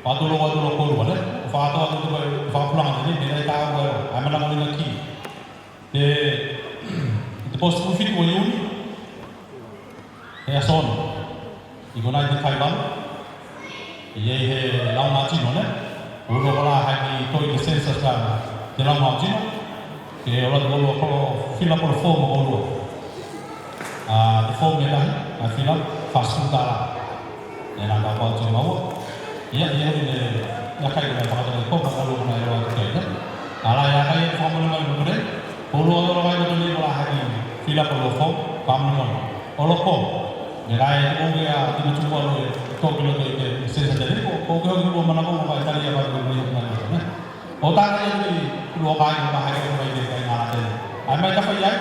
fakatulou atu loa koulua, ne? Ko fakatoa atu koe, fakapulaga nei, me nei ta ua, ai manaʻo ina ki. Te, te post ko fitu o Iuni, he aso ono. I konā i te faivalu. Ia i he lauga tino, ne? Ko ulu kola hai ki toi te census ka te lauga tino. Ke ola te koulua ko fila ko le form o koulua. A, te form e tahi, a fila, fast food tala. E na ka pau te maua. Ia, ia, ia, ia kai ko na fakatoka i ko, ka koulua ko na e loa te kai, ne? Ala ia kai e fakamole mai mo kore. Koulua o loa kai ko te nei kola hai ki fila koulua form, fakamole mai. O loko. Me kai e ko ke a tino tuku alo e toki loto i te census te nei, ko, ko ke hoki lua manako mo kai tali a kai ko nei hoki mai loto, ne? O tala ia ki lua kai ko kai ko mai te kai ngala te nei. Ai mai ta fai ai.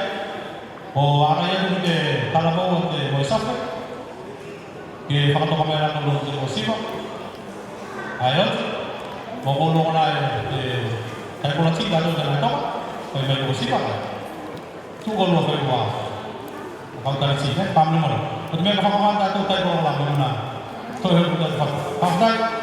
O ara ia ki te talavou o te Moesafe. Ke fakatoka mai la ko loa te Moesiva. Ai oti. Mo ko loa na e, e, kai ko la ti la loa te Moetoka. Kai mai Moesiva. Tu ko loa kai ko a. Kau tali ti, e, pam le mora. Ko te mea ka fakamata atu tai ko la mea na. Toi hoku tai fa-, fakafetai.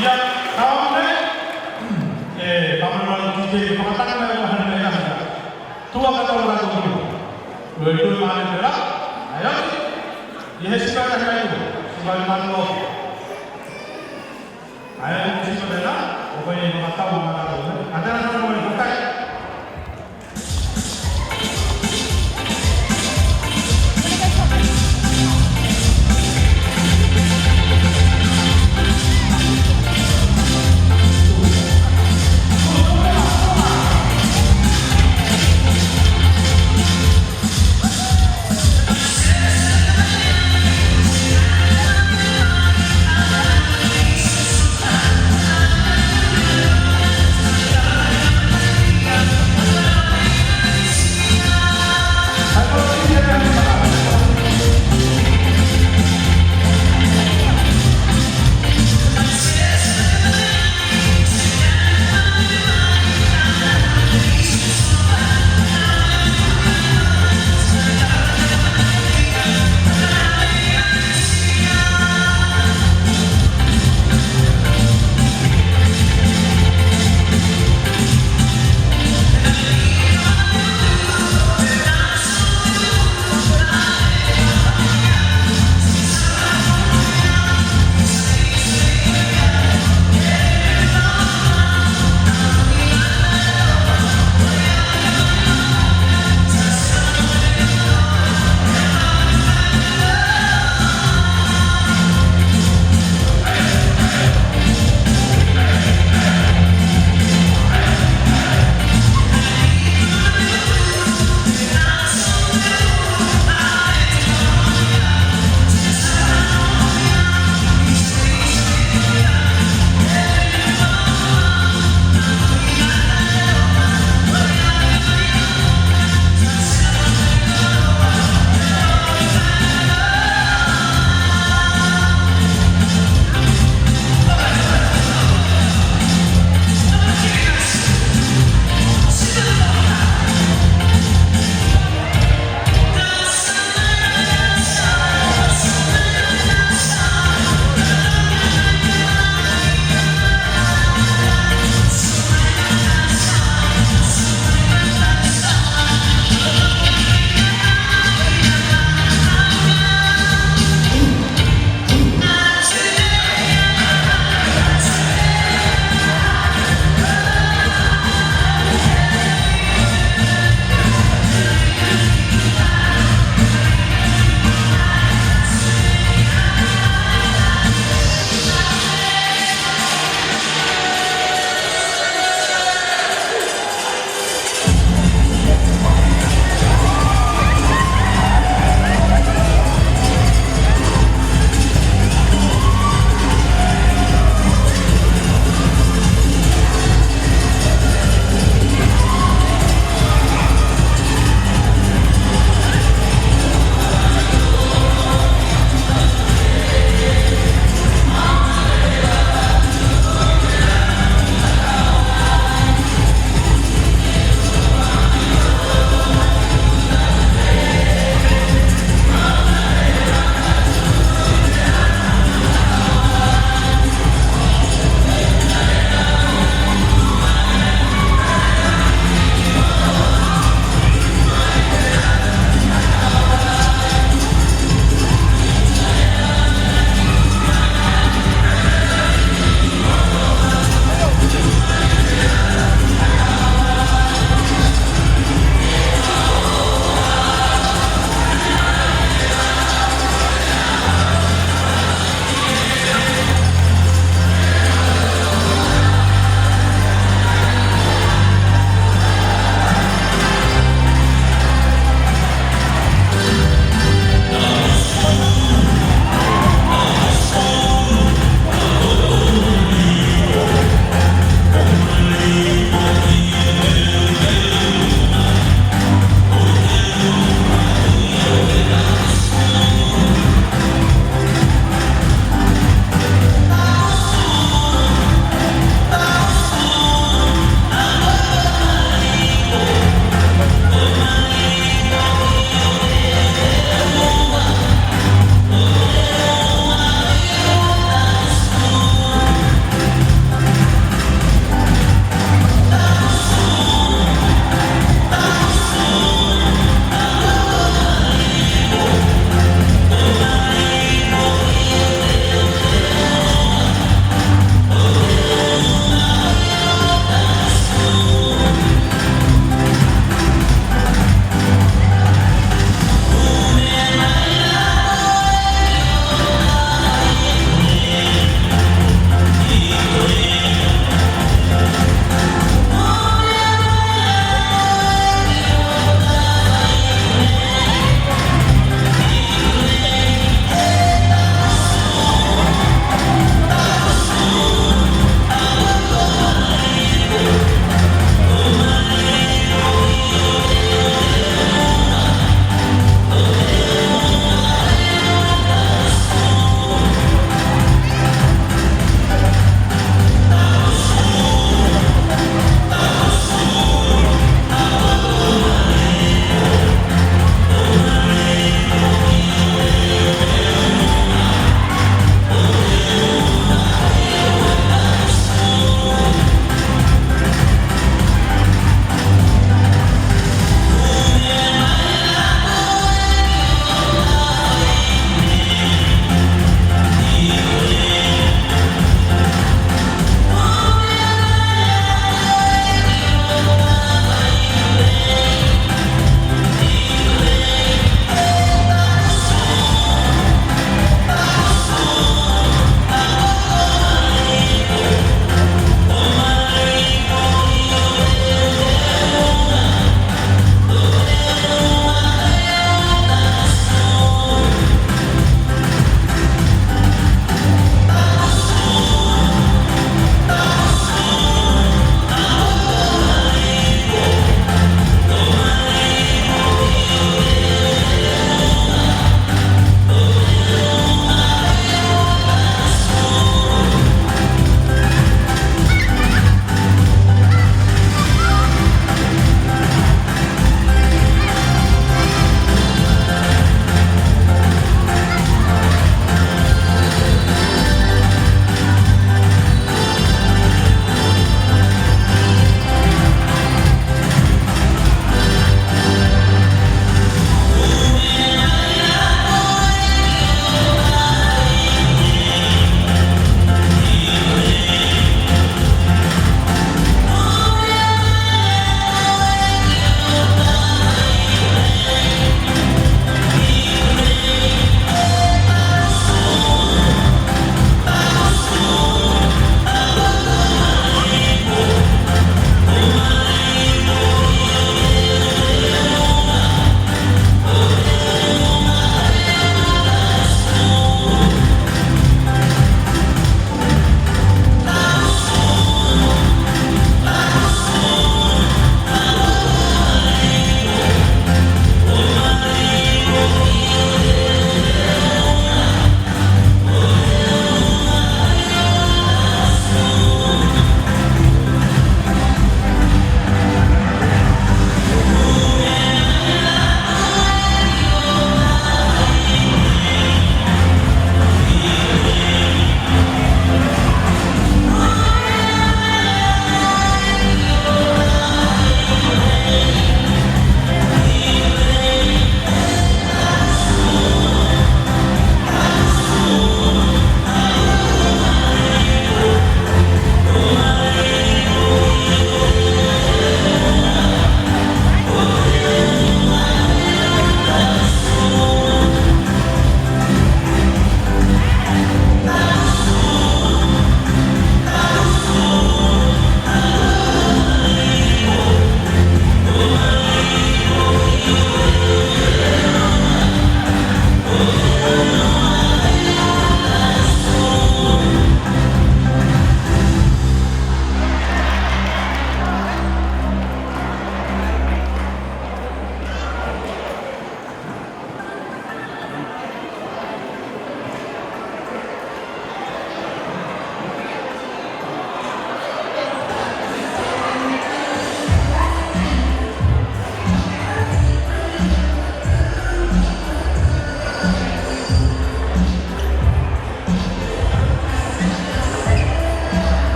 Ia, kae, e, kae mo ki te fakataka mai o hana mai hana. Tua ka tau rā tō tū. Ua i tū mai te rā, ai oti. Ia he sipa ka mai tū. Sipa mai tū. Ai oti sipa te rā, o koe i fakatau mai tū. A te rā tau mai tū.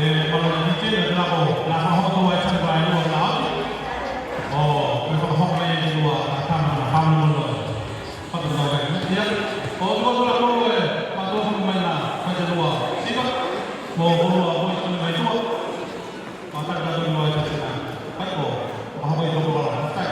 E, malo na tike, na tela ko, na fakahoko atu ai tani mai lua na oti. O, me fakahoko mai e lua, na kama na famu lua. Fatu na wai, ia. O, tua tua ko e, fatu mai na, fatu lua. Siva. Mo, mo lua, mo i tani mai lua. Mo tani mai lua, ia, sina. Fai ko, fakahoko i lua, fai.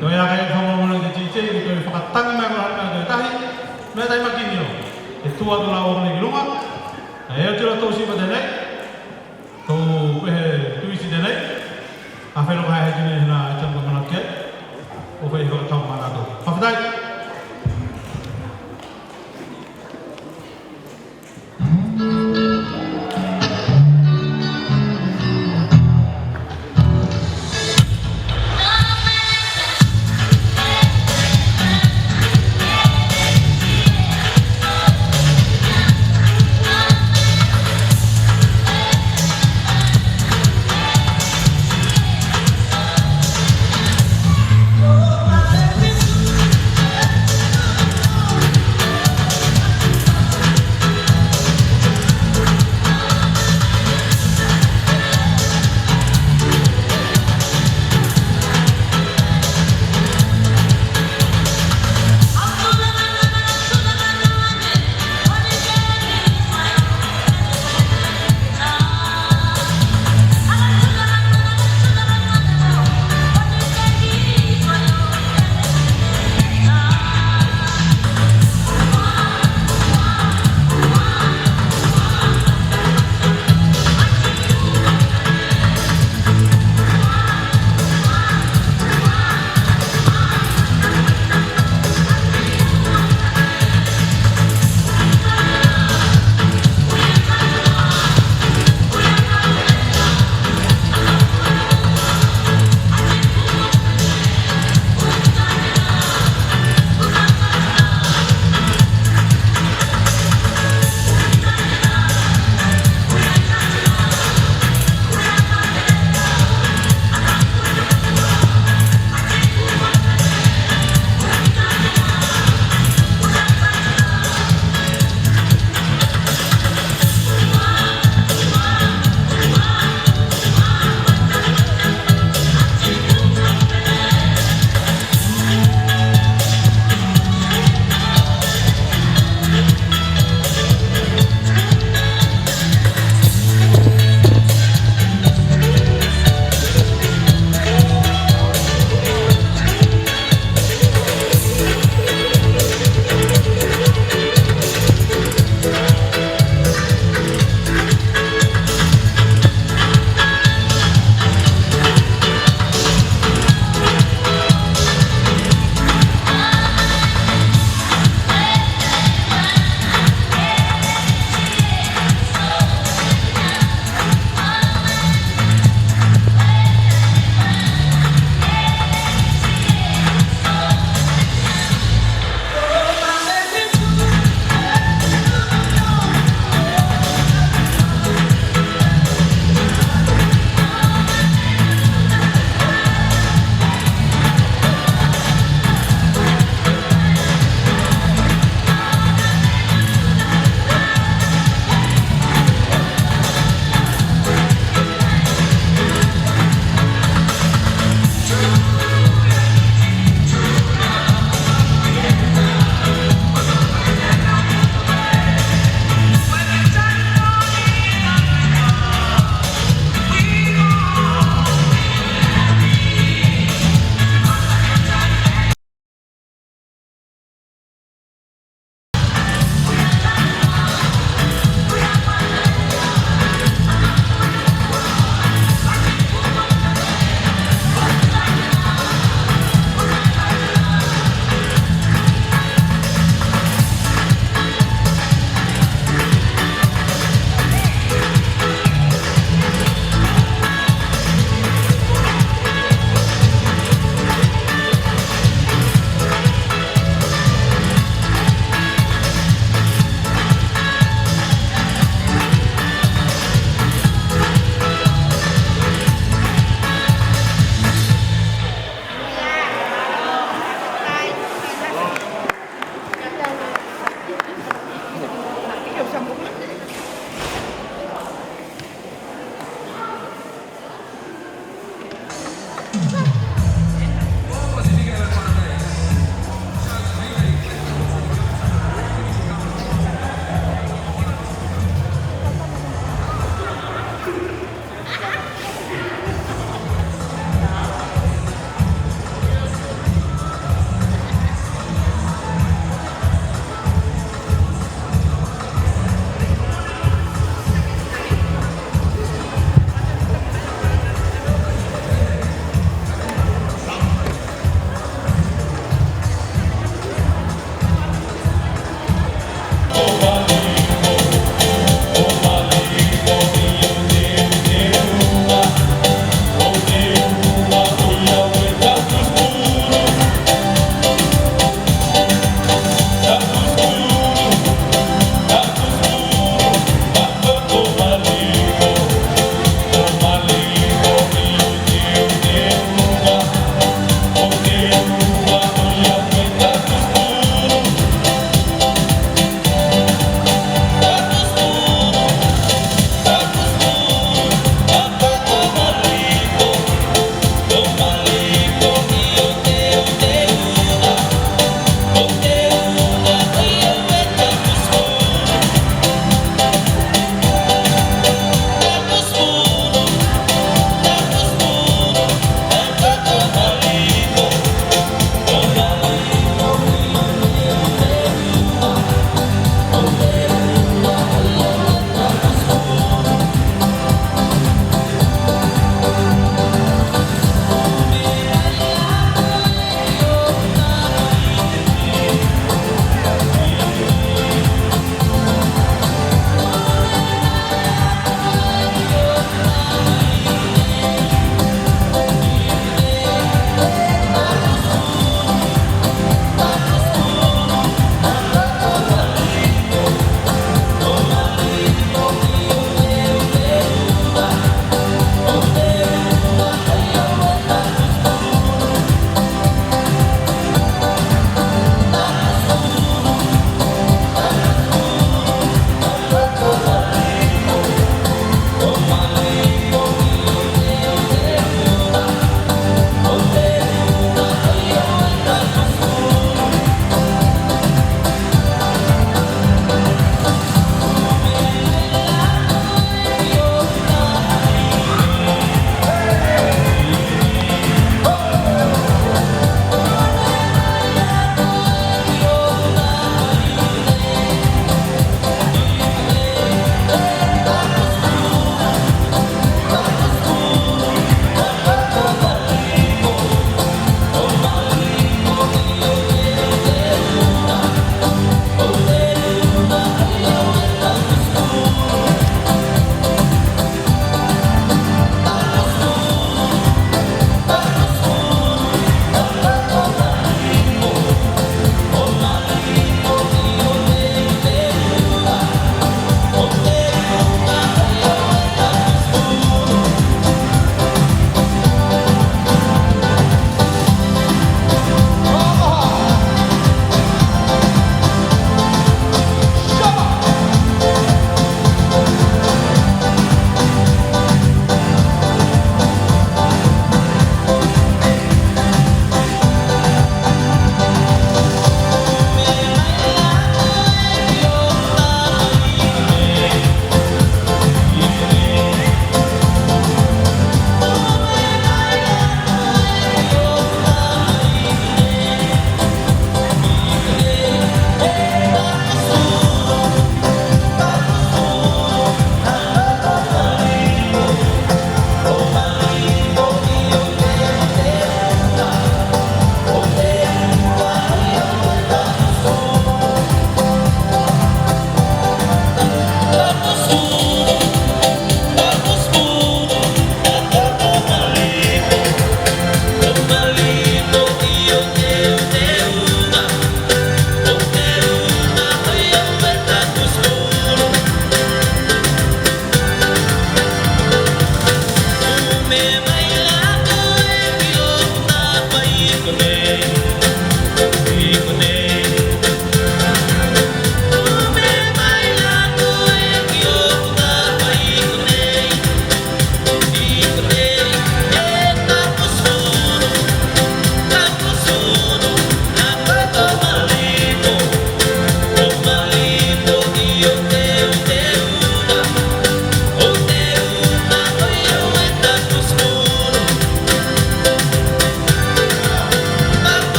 Toe a kai fakamolemole te DJ ke toe fakatagi mai ko hana toe tahi. Mea tai makini o. E tua to la o nei ki luga. E o tila tou sipa tenei. Tou pehe tuisi tenei. A felo ka he tine hena e tau ka manake. O fai fakatau mana to. Fakafetai.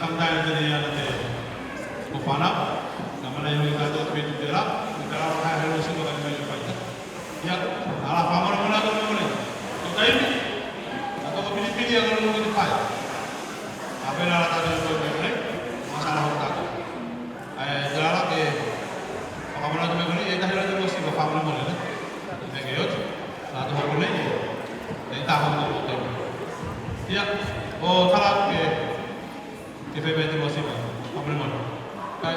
kamata e te nei ana te ko fanau. Kamata e hoki tatou te pei te tela. Te tela o kae helo si ko kae mai o faita. Ia, ala fakamolemole atu mea konei. Ko taimi. Tatou ko pilipili a konei ko te fai. Ape na ala tatou ko mea konei. Masala ho tatou. Ae, tela la ke fakamolemole atu mea konei, e tahi la te losi ko fakamolemole, ne? Mea ke oti. Tatou ko nei, e tahi ko te. Ia, o tala ke Ke fai mai te losi mai. Fakamolemole. Kai.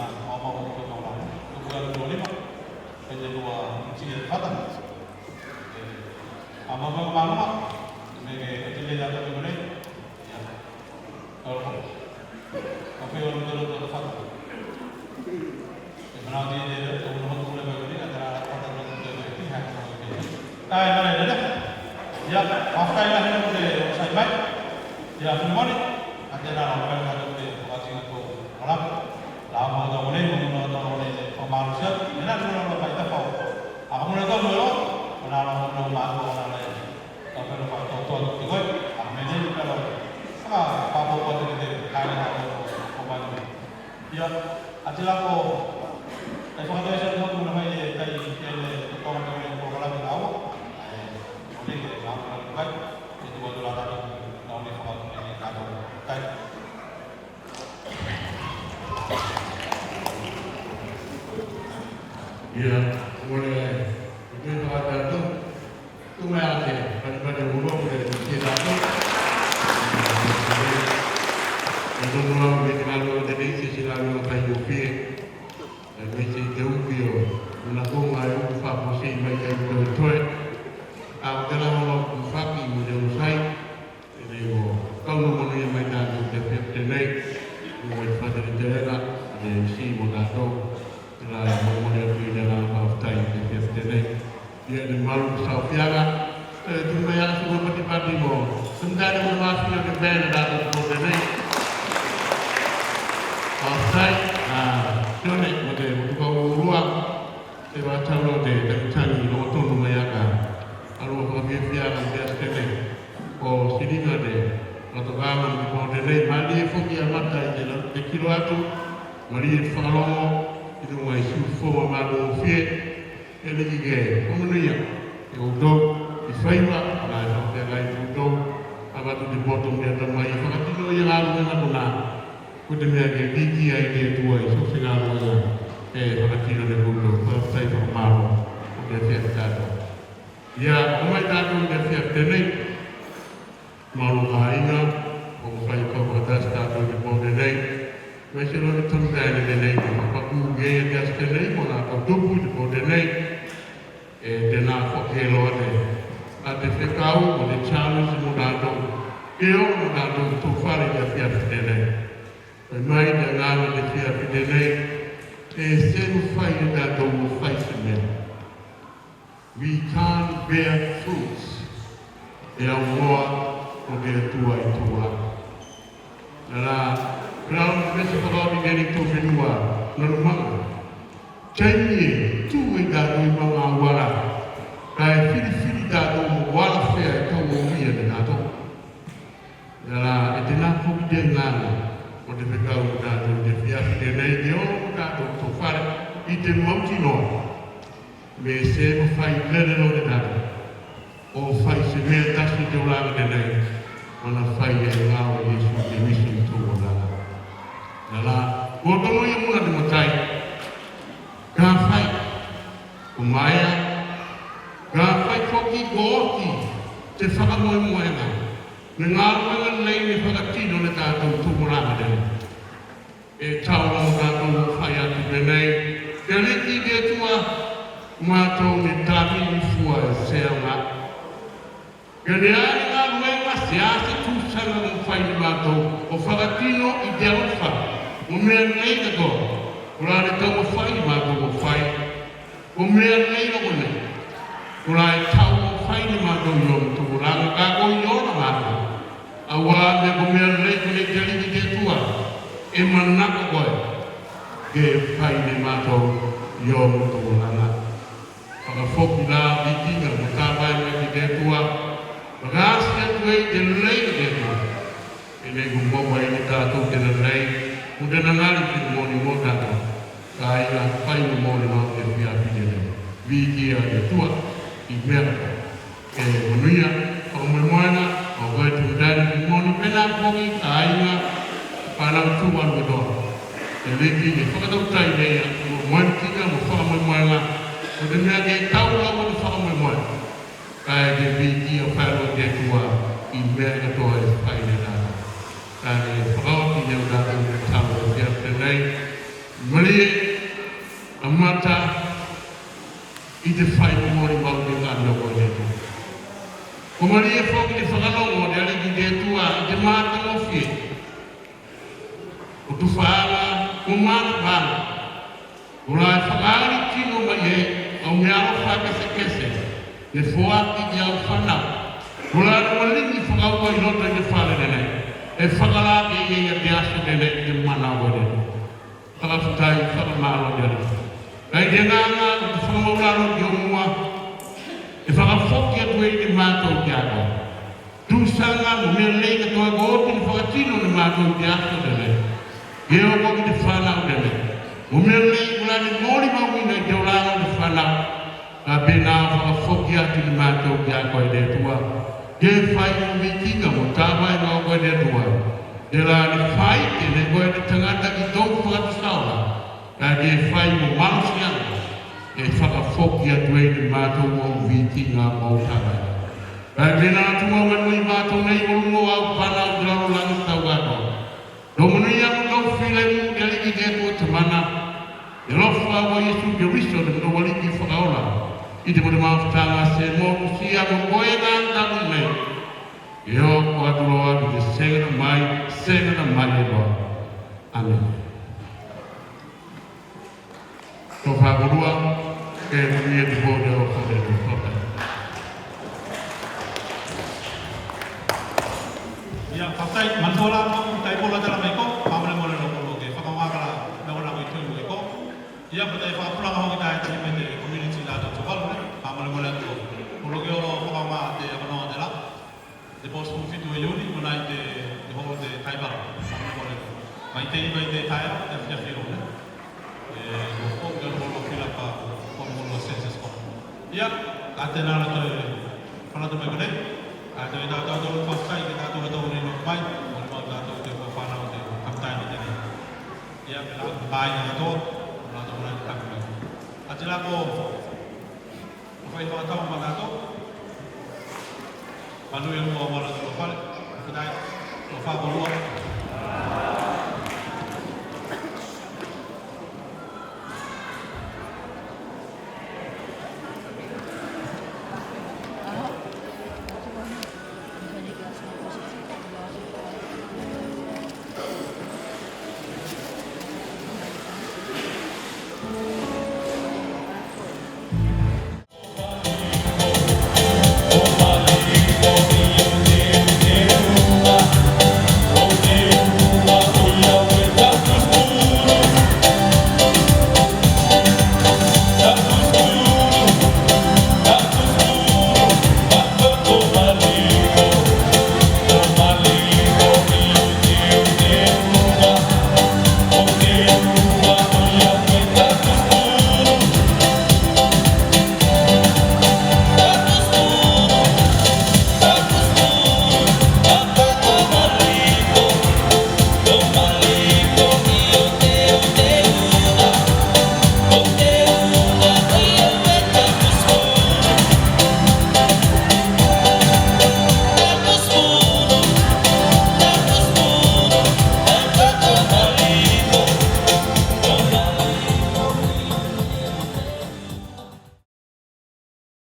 na o ma o ko na. Ko ko lua lima. Ko te lua tiki fata. A ma ma ma ma. Me ke te le la ko ne. Ia. Ko ko. Ko pe o lo lo fata. E mana di de de, o no mo le ba ni ka tara ka ta no de de ti ha ko de. Ka e mana de de. Ia, after ia he de o sai mai. Ia, funu moni. A te na o ka de o ka ti ko. Ola. La mo do mo le mo no do mo le ko ma lu sia. E na no no ka ta fa. A mo le do mo lo. Na no no ma ko na le. Ka pelo ka to to te koe, a me nei pelo. Ka pa po po te te kai na ko ko mai. Ia, a te la ko, kai fakatoa se ko na mai e kai kai le ko ko mai ko ko la me ka o. E, o te ke ka ko kai, e tu ko la ta ko na o ne fakatoa ne ka ko kai. Ia, mole ai. Ko te fakatato. Tu mai ake, pale pale ulo, mole te tato. E tonu au me te kalo o te nei, se se la me o kai o pie. E me se te uki o, una konga e uku faposi mai kai toe toe. A o te la ono ku faki mo te usai. Tenei ko, kau no manuia mai tatou te afiafi tenei. Mo e fata ni terena, ne si mo tatou. Tela e mo mo ne tui ne la pa fai te afiafi tenei. Ia ne malu sa fiaga. E tu mai a su mo patipati mo. Sendai mo ma fina ke bene tatou ko tenei. Afai, a, tone mo te mo kau lua. Te va tau lo te te tani lo tonu mai aka. Alo ko fiafia na te afiafi tenei. Ko siliga te, ko toka ma te po tenei, malie foki a mata i te la, te kilo atu, malie fakalogo, i te mai su fo ma malo fie, e le ki ke, ko manuia, e outou, i faiva, na e fakapea kai outou, a vatu te poto mea ta mai, fakatino ia galuega kona, ko te mea ke viki ai te Atua i so se galuega, e fakatino ne koutou, fakafetai fakamalo, ko te afiafi tatou. Ia, o mai tatou te afiafi tenei, Malo kāiga, o fai kau fakatasi tatou te po tenei. Mai se loa te tonu taene tenei, ko paku ke ia te aso tenei, ko na kau tupu te po tenei. E tena foki loa te, a te fekau, o te challenge mo tatou. Ke o mo tatou to fale te afiafi tenei. Mai mai te agaga te afiafi tenei. E se mafai ne tatou mo fai se mea. We can't bear fruits. E augoa o te Atua i tua. Nā, nā, nā, me se fakaoti nei tou fenua, nā, nā, maga. Taimi e tu ei tatou i maga auala, kae filifili tatou mo auala fea e tau o ia ne tatou. Ia la, e tena foki te agaga o te fekau mo tatou i te afiafi tenei, ke o mo tatou to fale i te mautinoa me se mafai lele loa ne tatou o fai se mea tasi i te olaga tenei, ona fai e gao a Iesu Keliso i tou olaga. Ia la, ko tonu ia muna te matai, kafai ko maea, kafai foki ko oti te fakamoemoega. Me galuega nei ne fakatino ne tatou i tou olaga tenei. E tau loa mo tatou o fai atu penei, Keliso te Atua, matou ne tavini fua e se aoga. Ke ne a ne galuega se a se tusaga mo fai ne matou o fakatino i te alofa mo mea nei katoa, kolā ne taumafai ne matou o fai. Ko mea nei o konei, kolā e tau o fai ne matou i ou tupulaga, kae ko i ona matou. Auā me ko mea nei konei Keliso te Atua, e manako koe ke fai ne matou i ou tupulaga. Fakafoki la vikiga mo tavae mai ki te Atua, fakaasi atu ei te lei o te Atua. Tenei ko maua ei ne tatou te lelei, Mo tena gali filemoni mo tatou. Kāiga, fai mo molimau i te afiafi tenei. Vikia te Atua i mea katoa. E manuia, fakamoemoega, o koe te matai ne filemoni, penā foki kāiga, fanau Tuvalu katoa. E liki ne fakatautai nei a, mo moemitiga mo fakamoemoega, ko te mea ke tau lava mo te fakamoemoe. Kae ke vikia faeloa te Atua i mea katoa e fai ne tatou. Kae ke fakaoti ne tatou te talo i te afiafi tenei. Malie, amata i te fai mo molimau i te galo o te Atua. Ko malie foki te fakalogo o te Aliki te Atua i te matagofie o tufaaga mo manavaga. Kola e fakaali tino mai ei au mea alofa kesekese ne foaki ki au fanau. Kola ne maligi fakaua i loto i te fale tenei. E fakalake i ei a te aso tenei i te mana o te Atua. Fakafetai, fakamalo te Aliki. Kae i te agaga o te fakamaulalo ki o mua, e fakafoki atu ei ne matou ki a koe tusaga mo mea lei katoa ko oti ne fakatino ne matou i te aso tenei. Ke oko ki te fanau tenei. Mo mea lei kola ne molimauina i te olaga o te fanau. Kae penā fakafoki atu ne matou ki a koe te Atua. Ke fai mo vikiga mo tavaega o koe te Atua. Tela ne faite ne koe te tagata ki tou fakatusa ola. Kae ke fai mo malosiaga e fakafoki atu ei ne matou ou vikiga mo tavaega. Kae penā Atua, manuia matou nei mo luga o au fanau i te lalolagi tau katoa. Tou manuia mo tou filemu te Aliki te Atua Tamana. Te alofa o Iesu Keriso te matou Aliki fakaola. I te molimau fakaga se motusia mo koe gatabu nei. Ke oko atu loa ki te sega mai, sega mai loa. Amene. Tofa kolua, ke manuia te po te alofa o te Atua. Ia, fakafetai, manuia la, mo tai pola tala mai ko, fakamolemole loa ko ke fakaaoga la, me ona ko i tui mai ko. Ia, fakafetai fakapulaga hoki tae tali mai te community la te Tuvalu, ne, fakamolemole atu. Ko loa ke olo fakaaoga te avanoa tela. Te po sefulu fitu o Iuni, konā i te, te holo te Kaivara. Mai te iva i te taeao, te afiafi loa, ne. E, ko, ko, ko, ko, ko, fila pa, ko, ko, ko, ko, census ko. Ia, ka tenā la toe, fanatu mai konei. Ka toe tatou, tatou, fakafetai, ke tatou, tatou, nei, no, mai. Mo, mo, tatou, te, ko, fanau, te, kapitai, te, nei. Ia, pela, kāiga katoa, tatou, nei, tatou, nei. Ka tenā ko, Ko fai fakatau ma tatou. Manuia lua o mala tua fale. Fakafetai. Ko fakolua.